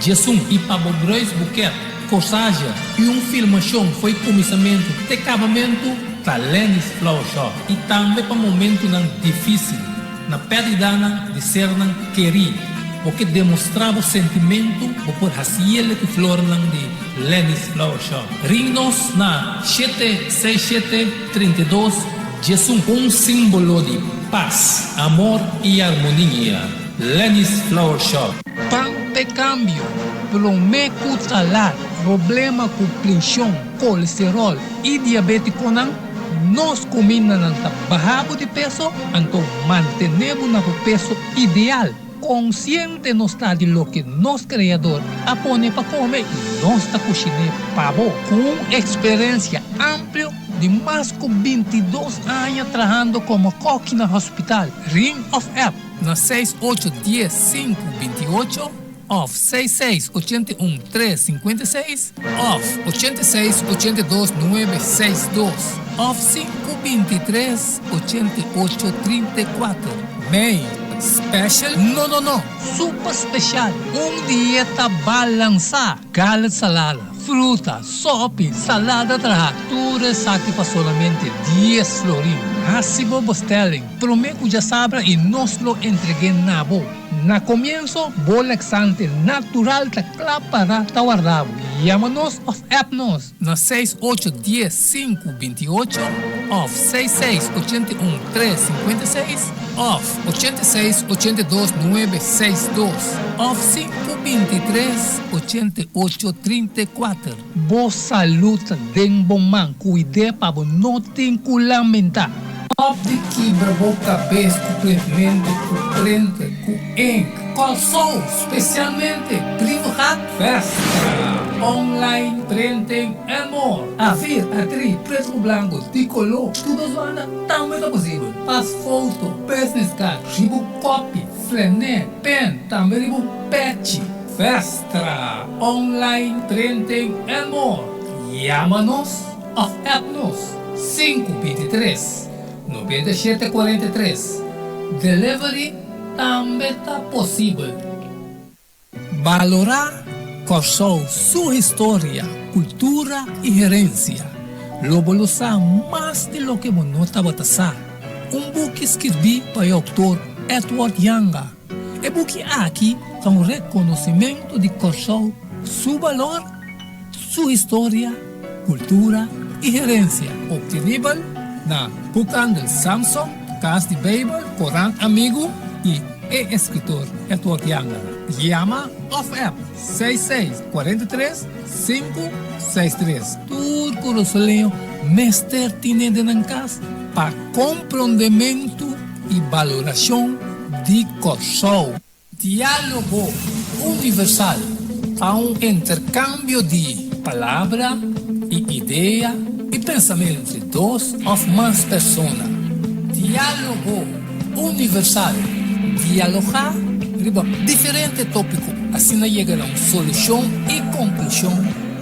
11 i pa bo bruidsboeket, corsage i un filmashon fo'i kuminsamentu te kabamentu ta Lenny's Flower Shop i tambe pa momentunan difisil. Na pèrdidanan di sernan kerí, bo ke demostrá bo sentimentu, bo por hasiele ku flornan di Lenny's Flower Shop. Ring nos na 767 32 11. Un símbolo di pas, amor i armonia. Lenny's Flower Shop. Pan p'e kambio, promé ku ta lat, problema ku plenshon, kolesteròl i diabétikonan. Nos kumindanan ta baha bo di peso, anto mantené bo na bo peso ideal. Konsiente nos ta di loke nos Kreador a pone pa kome i nos ta kushin'é pa bo. Ku un eksperensia amplio di mas ku bintidos aña trahando komo kòki na hospital, ring òf app na seis ocho dies sinku binti ocho òf seis seis ochenta i un tres sinkuenta i seis òf ochenta i seis ochenta i dos nuebe seis dos òf sinku bintitres ochenta i ocho 34. Mei special? No no no! Super special! Un dieta balansá! Garlic salada, fruta, sopi, salada traha, tur esaki pa solamente dies florin. Hasi bo bestelling promé ku djasabra i nos lo entreg'é na bo. Na komienso, bo laxante natural ta kla para ta warda bo. Yama nos òf app nos na seis ocho dies sinku binti ocho òf seis seis ochenta i un tres sinkuenta i seis òf ochenta i seis ochenta i dos nuebe seis dos òf sinku bintitres ochenta i ocho 34. Bo salud ta den bo man, kuid'é pa bo no tin ku lamentá. Stop di kibra bo kabes ku printmentu, ku printer, ku ink. Kòrsou, spesialmente Brievengat Festa, online printing and more. Afir, atri, pretu ku blanku, di koló, tur dos banda tambe ta posibel. Pas foto, business card, riba kopi, flené, pen, tambe riba pechi. Festa, online printing and more. Yama nos òf app nos sinku bintitres, noventa i shete kuarenta i tres. Delivery tambe ta posibel. Balorá Kòrsou su historia, kultura i herensia. Lo bo lo sa mas di loke bo no tabata sa. Un buki skirbí pa e outor Edward Janga. E buki aki ta un rekonosimentu di Kòrsou su balor, su historia, kultura i herensia. Optenibel na Boekhandel Samson, Kas di Beibel, Korant Amigu i e eskritor Edward Janga. Yama òf app seis seis kuarenta i tres sinku seis tres. Tur kurasoleño mester tine den nan kas pa komprondementu i balorashon di Kòrsou. Diálogo Universal ta un interkambio di palabra i idea i pensamentu entre dos òf mas persona. Diálogo Universal, dialogá riba diferente tópiko, asina yega na un solushon i konklushon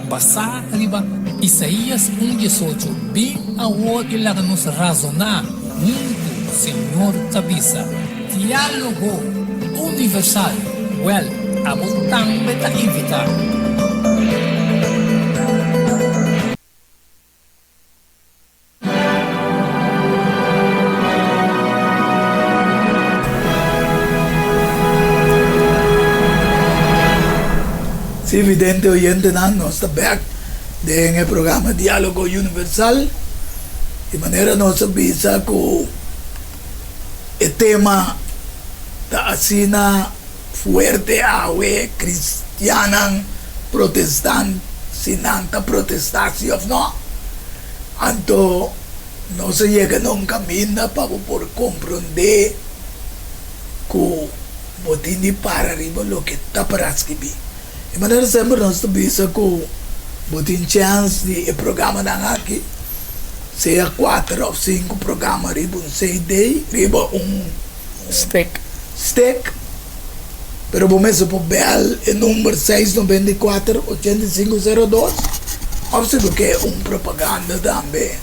basá riba Isaías un diesocho, Bin awor i laga nos razoná huntu, Señor ta bisa. Diálogo Universal, Wèl, abo tambe ta invitá. Sí, vidente oyentenan, nos ta bèk den e programa Diálogo Universal. Di manera nos a bisa ku E tema ta asina fuerte awe, cristiannan protestant si nan ta protesta si of no. Anto nos a yega na un caminda pa bo por comprende cu bo tin di para riba loke ta para skibi. Di manera semper nos ta bisa ku bo tin chèns di e programanan aki, sea kuater òf sinku programa riba un CD, riba un Stick. stick, pero bo mester por bèl e number seis noventa i kuater, ochenta i sinku sero dos òf si bo ke un propaganda tambe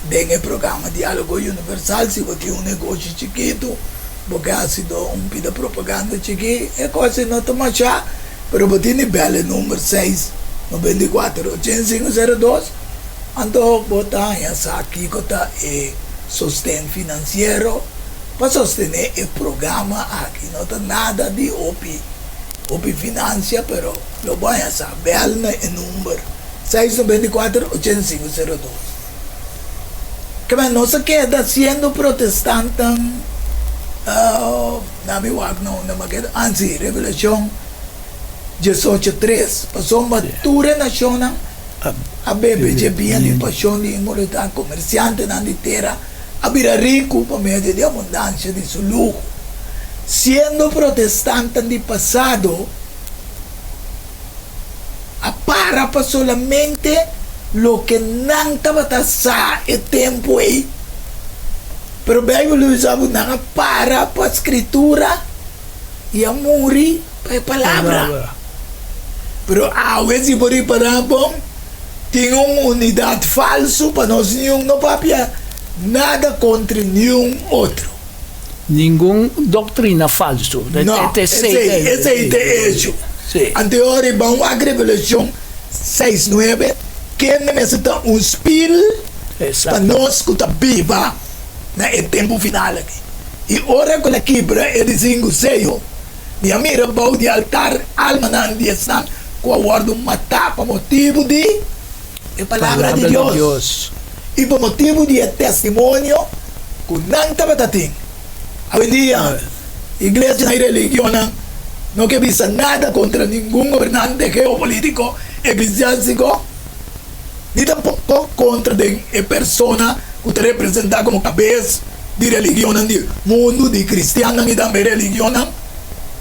den e programa Diálogo Universal, si bo tin un negoshi chikitu, bo ke hasi do un pida propaganda chikí, e kos ei no ta mashá, pero bo tin di bèl e number seis noventa i kuater ochenta i sinku sero dos, anto bo ta haña sa kiko ta e sosten finansiero pa sostené e programa aki. No ta nada di hopi hopi finansia, pero lo bo haña sa. Bèl na e number seis noventa i kuater ochenta i sinku sero dos. Keme nos a keda siendo protestantnan na mi wak na unda mi a keda ah si Revelashon diesocho tres pasobra tur e nashonnan a bebe dje biña di pashon di inmoralidat komersiantenan di tera a bira riku pa medio di abundansia di su luho. Siendo protestantan di pasado a para pa solamente loke nan tabata sa e tempu ei. Pero Bijbel ta bisa ku nan a para pa Skritura i a muri pa e Palabra. Pero awe si bo ripará bon, tin un unidat falsu pa nos niun no papia nada kontra niun otro. Ningun doktrina falsu. No, esei, esei ta e echo. Anto e ora riba un wak Revelashon seis nuebe, kende mester ta un spil pa nos ku ta biba na e tempu final aki. I ora ku el a kibra e di sinku seyo, mi a mira bou di altar almanan di esnan ku a wòrdu matá pa motibu di e palabra di Dios i pa motibu di e testimonio ku nan tabata tin. Awendia, iglesianan i religionnan no ke bisa nada kontra ningun gobernante geopolítiko, eklesiástiko, ni tampoko kontra den e persona ku ta representá komo kabes di religionnan di mundu, di kristiannan i tambe religionnan,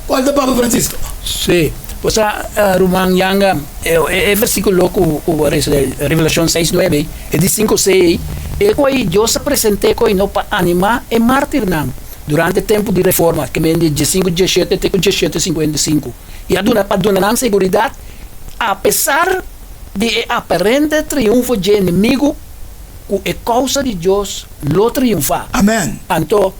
kual ta Papa Francisco. Sí. Bo sa, ruman Yanga, e versíkulo ku bo a resa den Revelashon seis nuebe, e di sinku sei, e ku ei Dios a present'é ku ei no pa animá e mártirnan durante e tempu di Reforma, ke men di diesinku diesshete te ku diesshete sinkuenta i sinku, i a duna pa duna nan seguridat apesar di e aparente triunfo dje enemigu ku e kousa di Dios lo triunfá. Amèn. Anto,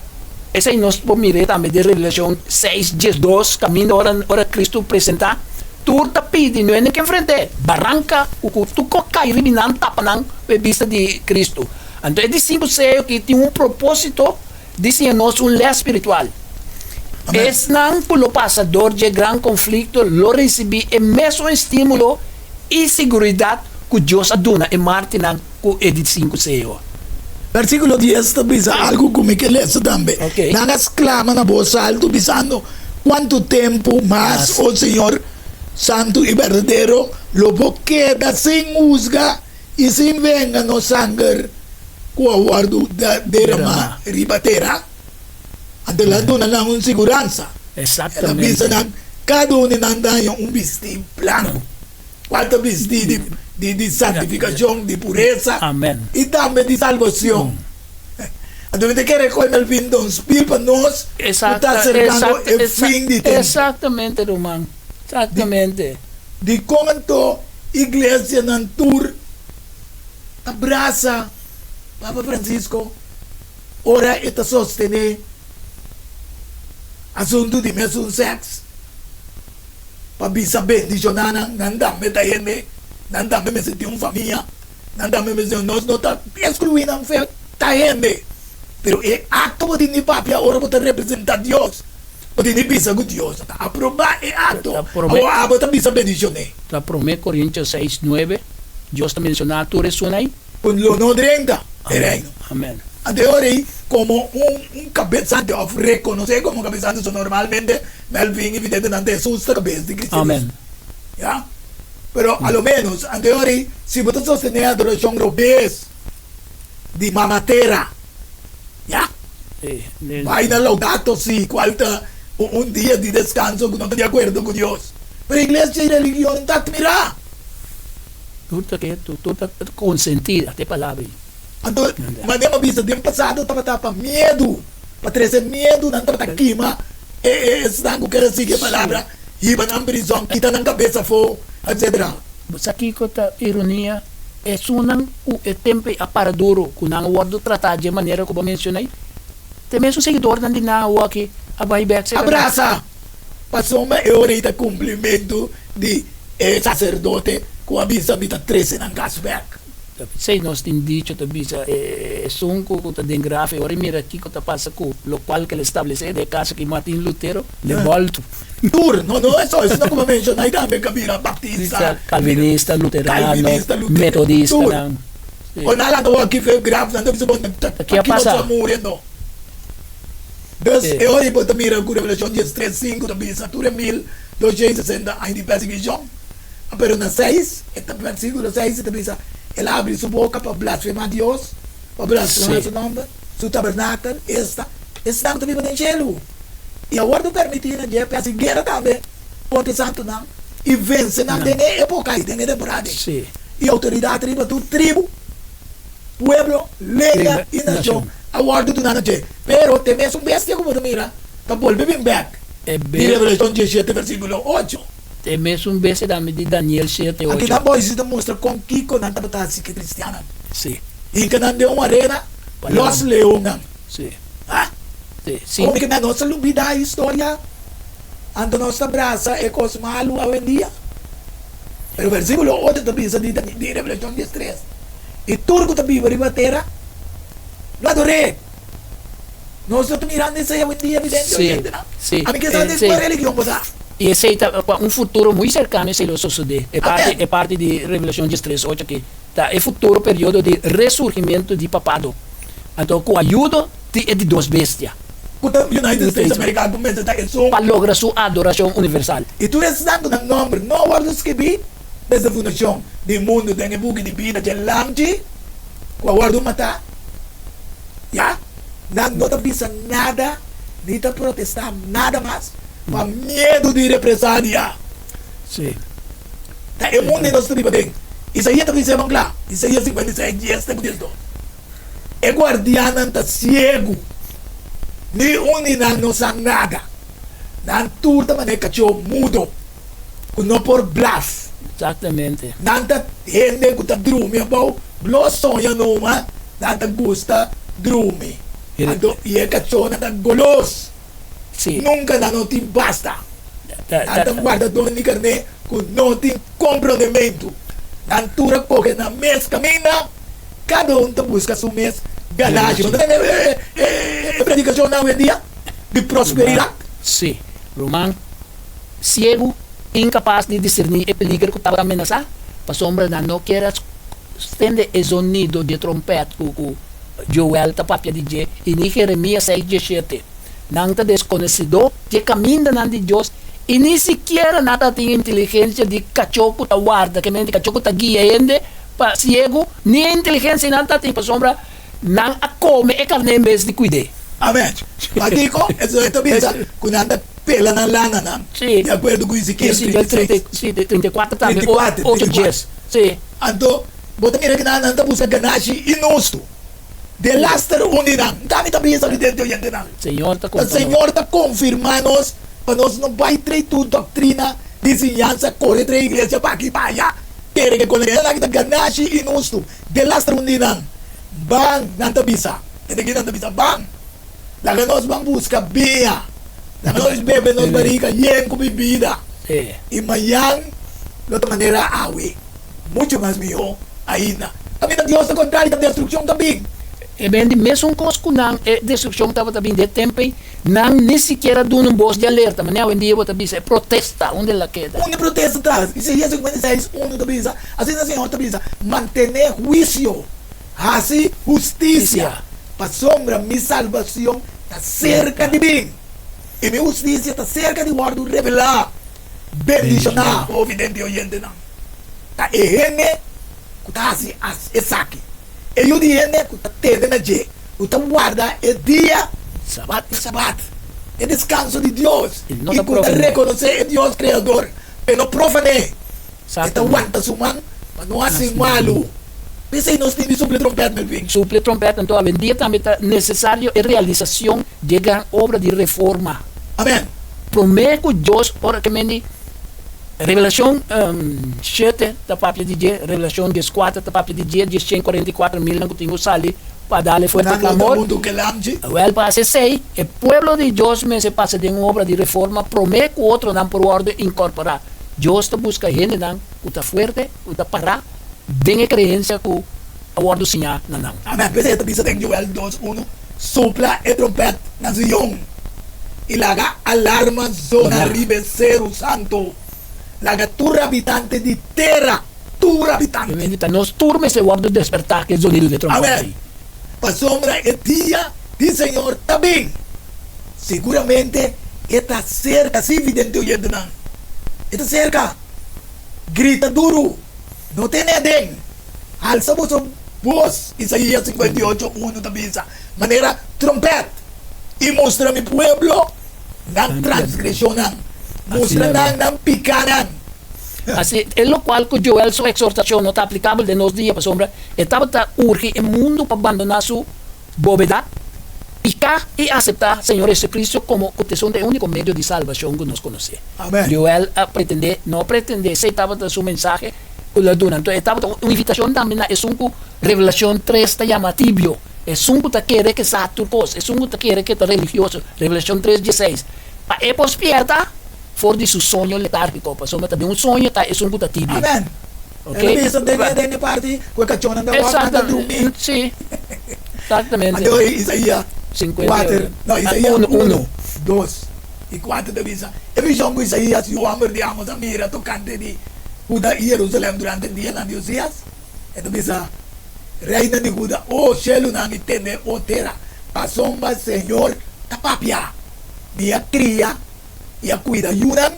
esei nos por mir'é tambe den Revelashon seis 12, kaminda ora ora Kristu presentá, tur ta pidi no hende ke enfrent'é, baranka ku ku tur kos kai riba nan tapa nan ku e bista di Kristu. Anto e di sinku seyo aki tin un propósito di siña nos un lès spiritual. Amèn. Esnan ku lo pasa dor dje gran konflikto lo risibí e mesun estímulo i siguridat ku Dios a duna e mártirnan ku e di sinku seyo. Versíkulo dies ta bisa algu ku mi ke lesa tambe. Ok. Nan a sklama na bos altu, bisando, Kuantu tempu mas, o Señor, santu i berdadero, lo bo keda sin husga i sin venga nos sanger ku a wòrdu deramá riba tera? Anto el a duna nan un siguransa. El a Exactamente. bisa nan, Kada un di nan ta haña un bistí blanku. Cual ta bisti di di di santificacion, di puresa Amen. y tambe di salvacion. Anto mi ta kere cu el bin ta un spiel pa nos cu ta Exacta, acercando exacta, e exa, fin di tempo. exactamente ruman, exactamente. Di con anto iglesianan tur ta brasa Papa Francisco ora e ta sostene asunto di mesun sex? Pa bisa bendishoná nan, nan tambe ta hende, nan tambe mester tin un famia, nan tambe mester, nos no ta eskluí nan fe, ta hende. Pero e akto bo tin di papia ora bo ta representá Dios, bo tin di bisa ku Dios no ta aprobá e akto, awor abo ta bisa bendishon'é. Ta Promé Korintios seis nuebe, Dios ta menshoná tur esun ei. Ku lo no drenta e reino. Amen. Anto e ora ei, komo un kabesante òf rekonosé komo kabesante, so normalmente Melvin i Vidente nan ta Hesus ta kabes di kristianismo. Amen. Ya. Pero a lo ménos, anto e ora ei, si bo ta sostené adorashon robes di Mama Tera, ya, bai na Laudato Si, kual ta un dia di deskanso ku no ta di akuerdo ku Dios. Pero iglesia i religion ta atmirá. Tur ta ketu, tur ta konsentí ta e palabra ei. Anto, manera mi a bisa, den pasado tabata pa miedu, pa trese miedu nan tabata kima e esnan ku kere sigui e palabra, hiba nan prizòn, kita nan kabes afó, etsetera. Bo sa kiko ta ironia? Esunnan ku e tempu ei a para duru, ku nan a wòrdu tratá dje manera ku bo a menshoná ei, ta e mesun seguidornan di nan awoki a bai bèk serka nan. Abrasa! Pasobra e ora ei ta kumplimentu di e saserdote ku a bisa, Mi ta trese nan kas bèk. Ta p'esei nos tin dicho ta bisa esun ku ta den graf e ora e mira kiko ta pasa ku lokual ku el establesé den e kaso ki Martin Lutero le bòltu. Tur, no no eso, esnan ku bo menshoná ei tambe ka bira baptista, Kalvinista, luterano, kalvinista, lutero, metodistanan. tur. Ora nan lanta wak ki graf nan ta bisa bo ta Ki a ki bo pasa? sa muri anto. Dus e ora ei bo ta mira ku Revelashon diestres sinku ta bisa tur e 1260 aña di persiguishon. Pero na seis, e ta versikulo seis e ta bisa, El a habri su boka pa blasfemá Dios, pa blasfemá su nòmber, su tabernakel, esta, esnan ku ta biba den shelu. I a wòrdu permití na dje pa hasi guera tambe kontra e santunan i vense nan den e époka ei, den e temporada ei. I outoridat riba tur tribu, pueblo, lenga i nashon a wòrdu duná na dje. Pero te mesun bestia ku bo ta mira ta bolbe bin bèk, di Revelashon diesshete versíkulo ocho. Te mesun bestia tambe di Daniel shete ocho. Aki nan boisi ta mustra kon kiko nan tabata hasi ku e kristiannan. Hinka nan den un arena, lòs leonnan. Ha? Komo ke nos a lubida e historia, anto nos ta brasa e kos malu awendia? Pero versikulo ocho ta bisa di di Revelashon diestres, I tur ku ta biba riba tera lo ador'é. Nos no ta mirando esei awendia, vidente oyentenan? Ami ke sa den kua religion bo ta. I esei ta pa un futuro muy serkano esei lo sosodé. E parti e parti di Revelashon diestres ocho aki ta e futuro periodo di resurgimento di papado. Anto ku ayudo di e di dos bestia. Ku ta United States Amerika ku mester ta esun. Pa logra su adorashon universal. I tur esnan ku nan nòmber no a wòrdu skibí desde fundashon di mundu den e buki di bida dje Lamchi ku a wòrdu matá, ya, nan no ta bisa nada ni ta protestá nada mas pa miedu di represalia. Sí. Ta e mundu ei nos ta biba den. Isaías ta bisa e bon kla, Isaías 56, dies te ku diesdos. E guardiannan ta siegu, ni un di nan no sa nada. Nan tur ta manera kachó mudo ku no por blaf. Exactamente. Nan ta hende ku ta drumi abou, blo soña numa, nan ta gusta drumi. Anto i e kachónan ta golos. Sí. Nunka nan no tin basta. Nan ta wardadónan di karné ku no tin komprondementu. Nan tur a kohe nan mes kaminda, kada un ta buska su mes ganashi. Bo ta tende e predikashonnan awendia di prosperidat? Sí. Ruman siegu, inkapas di diserní e peliger ku tabata menasá, pasobra nan no kier a stende e zonido di e trompèt ku Joel ta papia di dje i ni Jeremias seis diesshete. Nan ta deskonosidó dje kamindanan di Dios i ni sikiera nan ta tin inteligensia di kachó ku ta warda, ke mente kachó ku ta guia hende pa siegu, ni e inteligensia nan ta tin pasobra nan a kome e karné en bes di kuid'é. Amen. Pakiko esei ta bisa ku nan ta pela nan lananan, Sí. di akuerdo ku Ezekiel Ezekiel 36? sí, 34 tambe, 34, ocho 34. dies. Sí. Anto bo ta mira ku nan ta buska ganashi inhustu. Delaster un di nan. Nta mi ta bisa vidente oyentenan. Señor ta konta nos. Señor ta konfirmá nos pa nos no bai trei tur doktrina di siñansa kore trei iglesia pa aki pa aya. Kere ke kolega nan aki ta ganashi inhustu. Delaster un di nan. Ban, nan ta bisa. Tende ki nan ta bisa, Ban, laga nos ban buska biña. Laga nos bebe nos barika yen ku bibida. I mañan lo ta manera awe. Muchu mas mihó ainda. Kaminda Dios ta kontrali ta destrukshon ta bin. E ben di mesun kos ku nan e destrukshon tabata bin den tempu ei, nan ni sikiera duna un bos di alerta. Manera awendia bo ta bisa e protesta, unda el a keda? Unda e protesta ta? Isaías 56, unu ta bisa, Asina Señor ta bisa, Mantené huisio, hasi hustisia, pasobra mi salbacion ta serka di bin, i mi hustisia ta serka di wòrdu revelá. Bendishoná, o vidente oyentenan, ta e hende ku ta hasi esaki, e yu di hende ku ta tene na dje, ku ta warda e dia Sabat, e sabat, e deskanso di Dios, I no i ta ku ta profané. rekonosé e Dios Kreador, e no profané, e ta wanta su man pa no hasi malu. P'esei nos tin di supla e trompèt, Melvin. Supla e trompèt, anto awendia tambe ta nesesario e realisashon di e gran obra di reforma. Amèn. Promé ku Dios ora ke men di Revelashon shete ta papia di dje, Revelashon dieskuater ta papia di dje, dieshen kuarenta i kuater milnan ku tin ku sali pa dal e fuerte Nan lo ta klamor. huntu ku e lamchi. Wèl, pa hasi esei, e pueblo di Dios mester pasa den un obra di reforma promé ku otronan por wòrdu inkorporá. Dios ta buska hendenan ku ta fuerte, ku ta pará den e kreensia ku a wòrdu siñá na nan. Amèn. P'esei e ta bisa den Joel dos unu, Supla e trompèt na Zion, i laga alarma zona riba e seru santu. Laga tur habitante di tera, tur habitante. Ta nos tur mester wòrdu despertá ku e zonidu di e trompèt Amèn. ei. Pasobra e dia di Señor ta bin. Siguramente e ta serka, sí, vidente oyentenan, e ta serka. Grita duru, no tene aden, halsa boso bos, Isaías 58, unu ta bisa, manera trompèt, i mustra mi pueblo nan transgreshonnan, mustra nan nan pikánan. Así, e lokual ku Joel su eksortashon no ta aplikabel den nos dia, pasobra e tabata urgi e mundu pa bandoná su bobedat, piká i aseptá Señor Jesucristo komo ku t'esun ta e úniko medio di salbashon ku nos konosé. Joel a pretendé, no pretendé, esei tabata su mensahe ku el a duna. Anto e tabata un invitashon tambe na esun ku Revelashon tres ta yama tibio, esun ku ta kere ke sa tur kos, esun ku ta kere ke ta religioso, Revelashon tres dieseis, pa e por spierta for di su soño letárgiko, pasobra ta den un soño ta esun ku ta tibio. Amen. Ok. El a bisa den e den e parti ku e kachónan ta wòrdu nan ta drumí. Sí, eksaktamente. Anto Isaías kuater, no, Isaías unu, dos i kuater ta bisa, E vishon ku Isaías yu hòmber di Amos a mira tokante di Huda i Jerusalèm durante dianan di Ozías. E ta bisa, Reinan di Huda, o shelunan i tende, o tera, pasobra Señor ta papia, Mi a kria i a kuida yunan,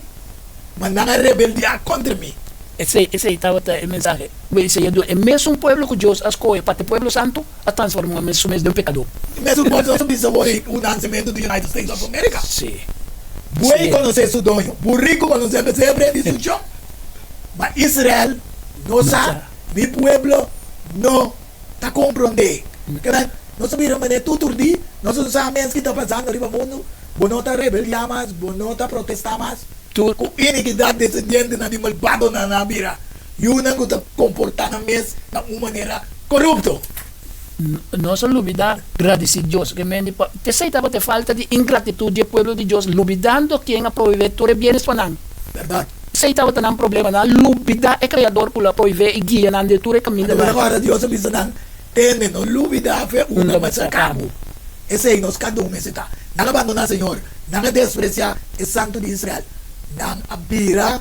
ma nan a rebeldiá kontra mi. Esei, esei tabata e mensahe ku Isaías a duna. E mesun pueblo ku Dios a skohe pa ta e pueblo santu a transformá su mes den pekadó. E mesun pueblo a bisa wòrdu ku nansementu di United States of America. Sí. Buey konosé su doño, buriku konosé pesebre di su shon. Ma Israel no sa, mi pueblo no ta komprondé. Kimen, nos a bira manera tur tur di, nos no sa mes ki ta pasando riba mundu, bo no ta rebeldiá mas, bo no ta protestá mas. Tur ku inikidat desendientenan di malbadonan a bira yunan ku ta komportá nan mes na un manera korupto. Nos a lubidá gradisí Dios. Kimen, p'esei tabata e falta di ingratitut di e pueblo di Dios, lubidando ken a proveé tur e bienes pa nan. Bèrdat. Esei tabata nan problema, nan a lubidá e Kreador ku lo a prohibé i guia nan den tur e kamindanan. Anto ora Dios a bisa nan, Tende, no lubidá fe unda bo a saka bo. Esei nos kada un mester ta. Nan a bandoná Señor, nan a despresiá e Santu di Israel, nan a bira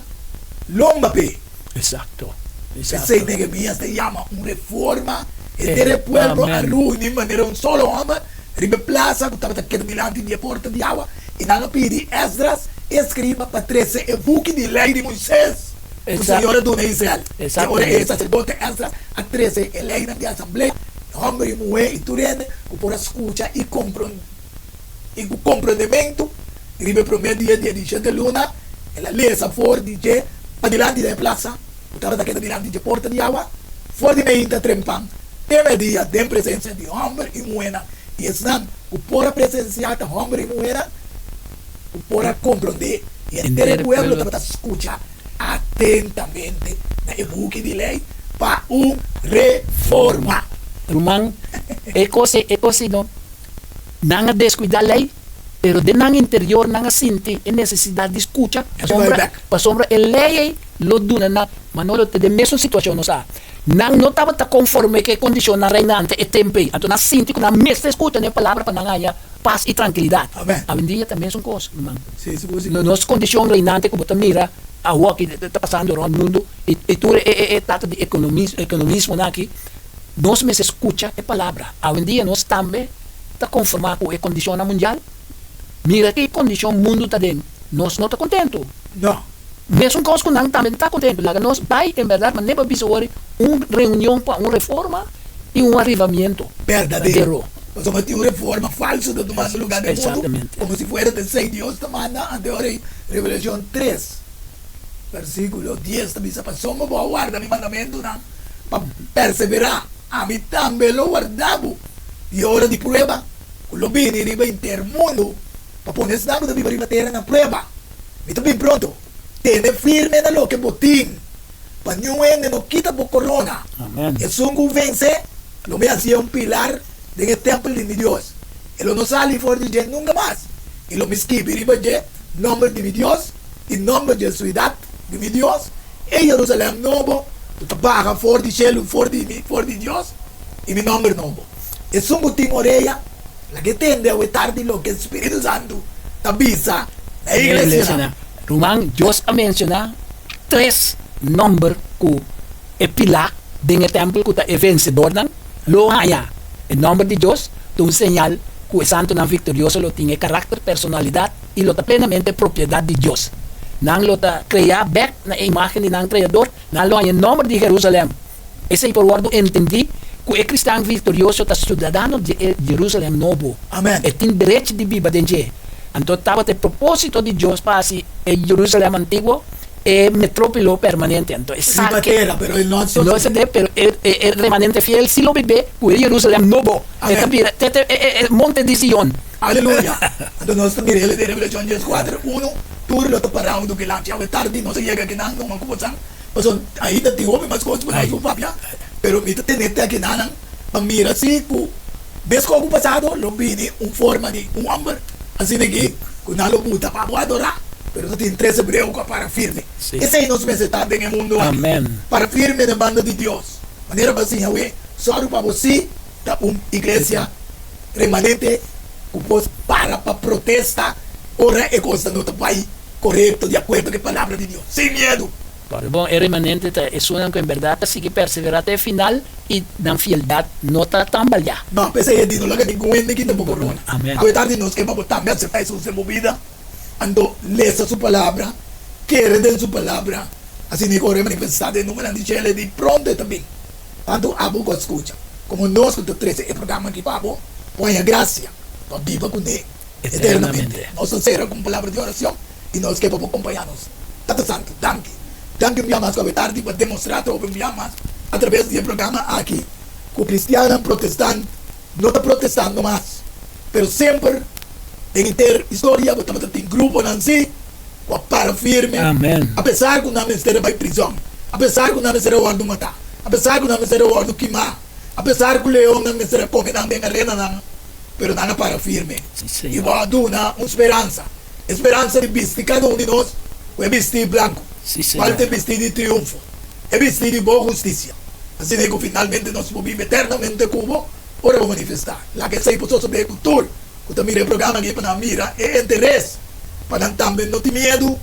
lomba p'e. Esakto, esakto. Esei Nehemías ta yama un reforma. Henter e pueblo a reuní manera un solo hòmber riba e plasa ku tabata keda dilanti di e porta di awa. I nan a pidi Esdras, e eskriba, pa trese e buki di Lei di Moises ku Señor a duna Israel. E ora ei e saserdote Esdras a trese e leinan di asamblea, e hòmber i muhé i tur hende ku por a skucha i i ku komprondementu. Riba e promé dia di e di shete luna, el a lesa for di dje padilanti den e plasa ku tabata keda dilanti dje porta di awa, for di meinta trempan te media, den presensia di hòmber i muhénan i esnan ku por a presensiá ta hòmber i muhénan ku por a komprondé, i henter e pueblo tabata skucha atentamente na e buki di lei pa un reforma. Ruman, e kos ei, e kos ei no. Nan a deskuidá lei, pero den nan interior nan a sinti e nesesidat di skucha, pasobra, pasobra e lei ei lo duna nan, ma no lo ta den mesun situashon nos a. Nan no tabata konforme ku e kondishonnan reinante e tempu ei, anto nan sinti ku nan mester skucha na e palabra pa nan haña pas i trankilidat. Awendia ta mesun kos, ruman. Nos kondishon reinante ku bo ta mira awor ki ta pasando rònt mundu i tur e trata di ekonomismonan aki, nos mester skucha e palabra. Awendia nos tambe ta konformá ku e kondishonnan mundial. Mira ki kondishon mundu ta den, nos no ta kontentu. Mesun kos ku nan tambe ta kontentu. Laga nos bai en bèrdat, ma nepa bisa wòrdu un reunion pa un reforma i un arivamiento berdadero. Pasobra tin un reforma falso ta tumando lugá den mundu, komo si fuera ta esei Dios ta manda. Ante ora ei Revelashon tres, versíkulo dies ta bisa, Pasobra bo a warda mi mandamentunan pa perseverá, ami tambe lo warda bo di e ora di prueba ku lo bini riba henter mundu pa pone esnan ku ta biba riba tera na prueba. Mi ta bin pronto. Tene firme na loke bo tin, pa niun hende no kita bo korona. Esun ku vense, lo mi hasié un pilar den e tèmpel di mi Dios. E lo no sali for di dje nunka mas, i lo mi skibi riba dje nòmber di mi Dios i nòmber dje suidat di mi Dios, e Jerusalèm nobo ku ta baha for di shelu for di mi, for di Dios, i mi nòmber nobo. Esun ku tin orea, Laga e tende awe tardi loke Spiritu Santu ta bisa na e iglesianan. Ruman, Dios a menshoná tres nòmber ku e pilá den e tèmpel ku ta e vensedornan lo haña. E nòmber di Dios ta un señal ku e santunan viktorioso lo tin e karakter, personalidat i lo ta plenamente propiedat di Dios. Nan lo ta kreá bèk na e imágen di nan Kreador. Nan lo haña e nòmber di Jerusalèm. Esei por wòrdu entendí ku e kristian viktorioso ta siudadano di e Jerusalèm nobo. Amèn. E tin derechi di biba den dje. Anto tabata e propósito di Dios pa hasi e Jerusalèm antiguo e metrópilo permanente. Anto esaki. Riba tera, pero e no a sosodé. No a sosodé, pero e remanente fiel sí lo bib'é ku e Jerusalèm nobo. E ta bira te te e monte di Sion. Aleluya! Anto nos ta mira el den Revelashon dieskuater, unu, Tur lo ta pará huntu ku e Lamchi. Awe tardi nos a yega akinan, no ku bosan, pasobra ainda tin hopi mas kos ku nos por papia, pero mi ta tene te akinanan pa mira si ku meskos ku pasado lo bini un forma di un hòmber asina aki ku nan lo buta pa bo adorá, pero ta tin tres hebreo ku a para firme. Esei nos mester ta den e mundu aki, para firme den banda di Dios. Manera bo a siña awe, sòru pa bo sí ta un iglesia remanente ku por para pa protesta ora e kosnan no ta bai korekto di akuerdo ku e Palabra di Dios, sin miedu. Bon, e remanente ta esunnan ku en bèrdat ta sigui perseverá te e final i nan fieldat no ta tambaleá. No, p'esei e di, No laga ningun hende kita bo korona. Awe tardi nos ke pa bo tambe aseptá Hesus den bo bida, anto lesa su Palabra, kere den su Palabra, asina e kore manifestá den numenan di shelu, e di pronto e ta bin. Tantu abo ku a skucha komo nos ku ta trese e programa aki pa bo, por haña grasia pa biba kuné eternamente. Nos ta sera ku un palabra di orashon i nos ke pa bo kompañá nos. Tata Santu, danki. Danki un bia mas ku awe tardi bo a demostrá atrobe un bia mas atraves di e programa aki ku kristiannan protestant no ta protestando mas, pero semper den henter historia bo tabata tin gruponan si ku a para firme apesar ku nan mester a bai prizòn, apesar ku nan mester a wòrdu matá, apesar ku nan mester a wòrdu kimá, apesar ku leonnan mester a kome nan den arenanan, pero nan a para firme. I bo a duna un speransa, e speransa di bisti kada un di nos ku e bistí blanku, kual ta e bistí di triunfo, e bistí di bo hustisia, asina ku finalmente nos por biba eternamente ku bo ora bo manifestá. Laga esei por sosodé ku tur ku ta mira e programa aki pa nan mira e interes pa nan tambe no tin miedu,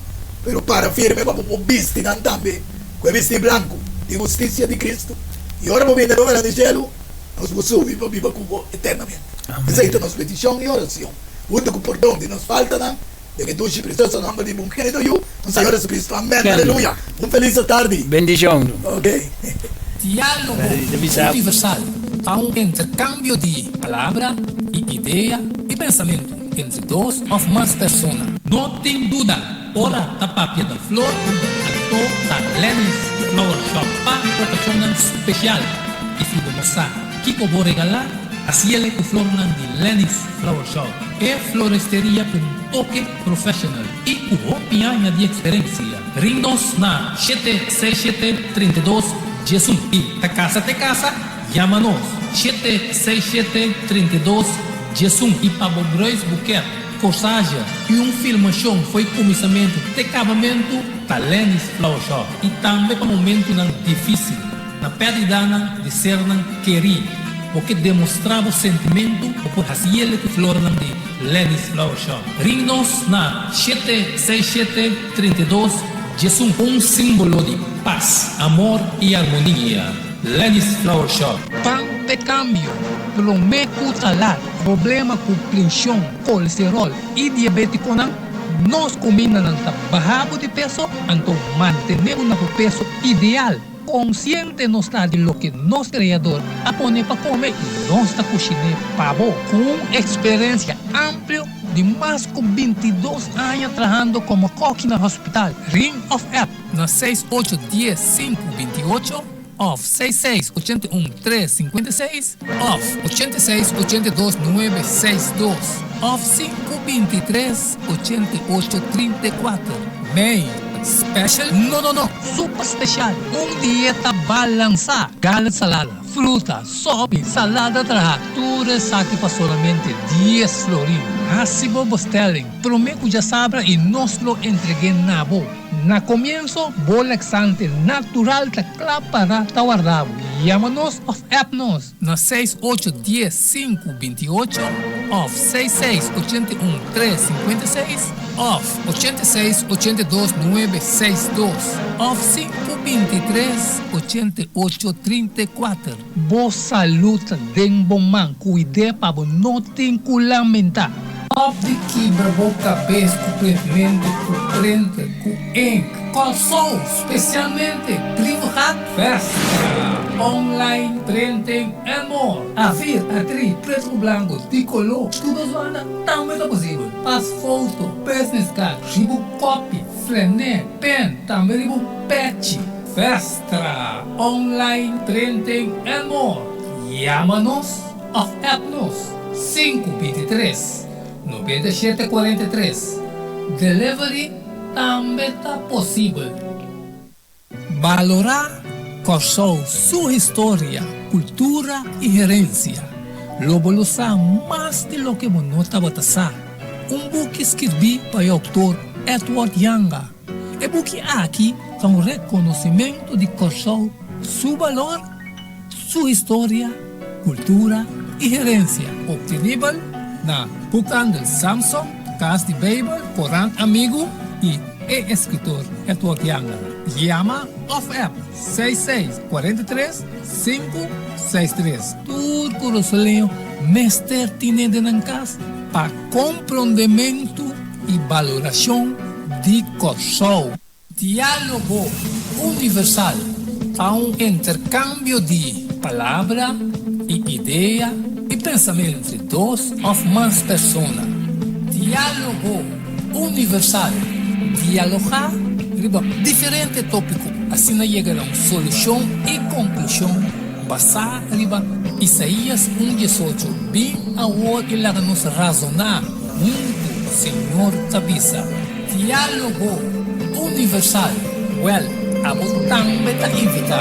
pero para firme pa bo por bisti nan tambe ku e bisti blanku di hustisia di Kristu. I ora bo bini na luganan di shelu, nos por subi pa biba ku bo eternamente. Esei ta nos petishon i orashon, huntu ku pordon di nos faltanan, den e dushi i presioso nòmber di bo ungenito Yu, nos Señor Jesucristo. Amèn. Aleluya. Un felis atardi. Bendishon. Ok. Diálogo Universal ta un interkambio di palabra i idea i pensamentu entre dos òf mas persona. No tin duda, ora ta papia di flor, anto ta Lenny's Flower Shop pa okashonnan spesial. I si bo no sa kiko bo regalá, hasiele ku flornan di Lenny's Flower Shop, e floresteria ku un toke professional i ku hopi aña di eksperensia. Ring nos na shete seis shete 32 11 i ta kasa te kasa, yama nos shete seis shete 32 11 i pa bo bruis buket, corsage i un filmashon fo'i kuminsamentu te kabamentu ta Lenny's Flower Shop i tambe pa momentunan difisil na pèrdidanan di sernan kerí bo ke demostrá bo sentimentu bo por hasiele ku flornan di Lenny's Flower Shop. Ring nos na shete seis shete 32 11. Un símbolo di pas, amor i armonia. Lenny's Flower Shop. Pan p'e kambio, promé ku ta lat. Problema ku prenshon, kolesteròl i diabétikonan, nos kumindanan ta baha bo di peso, anto mantené bo na bo peso ideal. Konsiente nos ta di loke nos Kreador a pone pa kome i nos ta kushiné pa bo. Ku un eksperensia amplio di mas ku 22 aña trahando komo kòki na hospital, ring òf app na seis ocho dies sinku 28 òf seis seis 81 tres 56 òf 86 82 nuebe seis dos òf sinku 23 88 34. Mei special? No no no! Super special! Un dieta balansá! Garlic salada, fruta, sopi, salada traha, tur esaki pa solamente dies florin. Hasi bo bestelling prome ku djasabra i nos lo entreg'é na bo. Na komienso, bo laxante natural ta kla para ta warda bo. Yama nos òf app nos na seis ocho dies sinku 28 òf seis seis 81 tres 56 òf 86 82 nuebe seis dos òf sinku 23 88 34. Bo salud ta den bo man, cuid'é pa bo no tin cu lamenta. Stop di kibra bo kabes ku printmentu, ku printer, ku ink. Kòrsou, spesialmente Brievengat Westra. Online Printing and More. A4, A3, pretu ku blanku, di koló, tur dos banda tambe ta posibel. Pas foto, business card, ribu kopi, flené, pen, tambe ribu pechi. Vestra Online Printing and More. Yama nos òf app nos, 523 97 43. Delivery tambe ta posibel. Balorá Kòrsou su historia, kultura i herensia. Lo bo lo sa mas di loke bo no tabata sa. Un buki skirbí pa e outor Edward Janga. E buki aki ta un rekonosimentu di Kòrsou su balor, su historia, kultura i herensia. Optenibel na Boekhandel Samson, Kas di Beibel, Korant Amigu i e eskritor Edward Janga. Yama òf app 66 43 563. Tur kurasoleño mester tine den nan kas pa komprondementu i balorashon di Kòrsou. Diálogo Universal ta un interkambio di palabra i idea i pensamentu entre dos òf mas persona. Diálogo Universal, dialogá riba diferente tópiko, asina yega na un solushon i konklushon basá riba Isaías un 18, Bin awor i laga nos razoná huntu, Señor ta bisa. Diálogo Universal, Wèl, abo tambe ta invitá.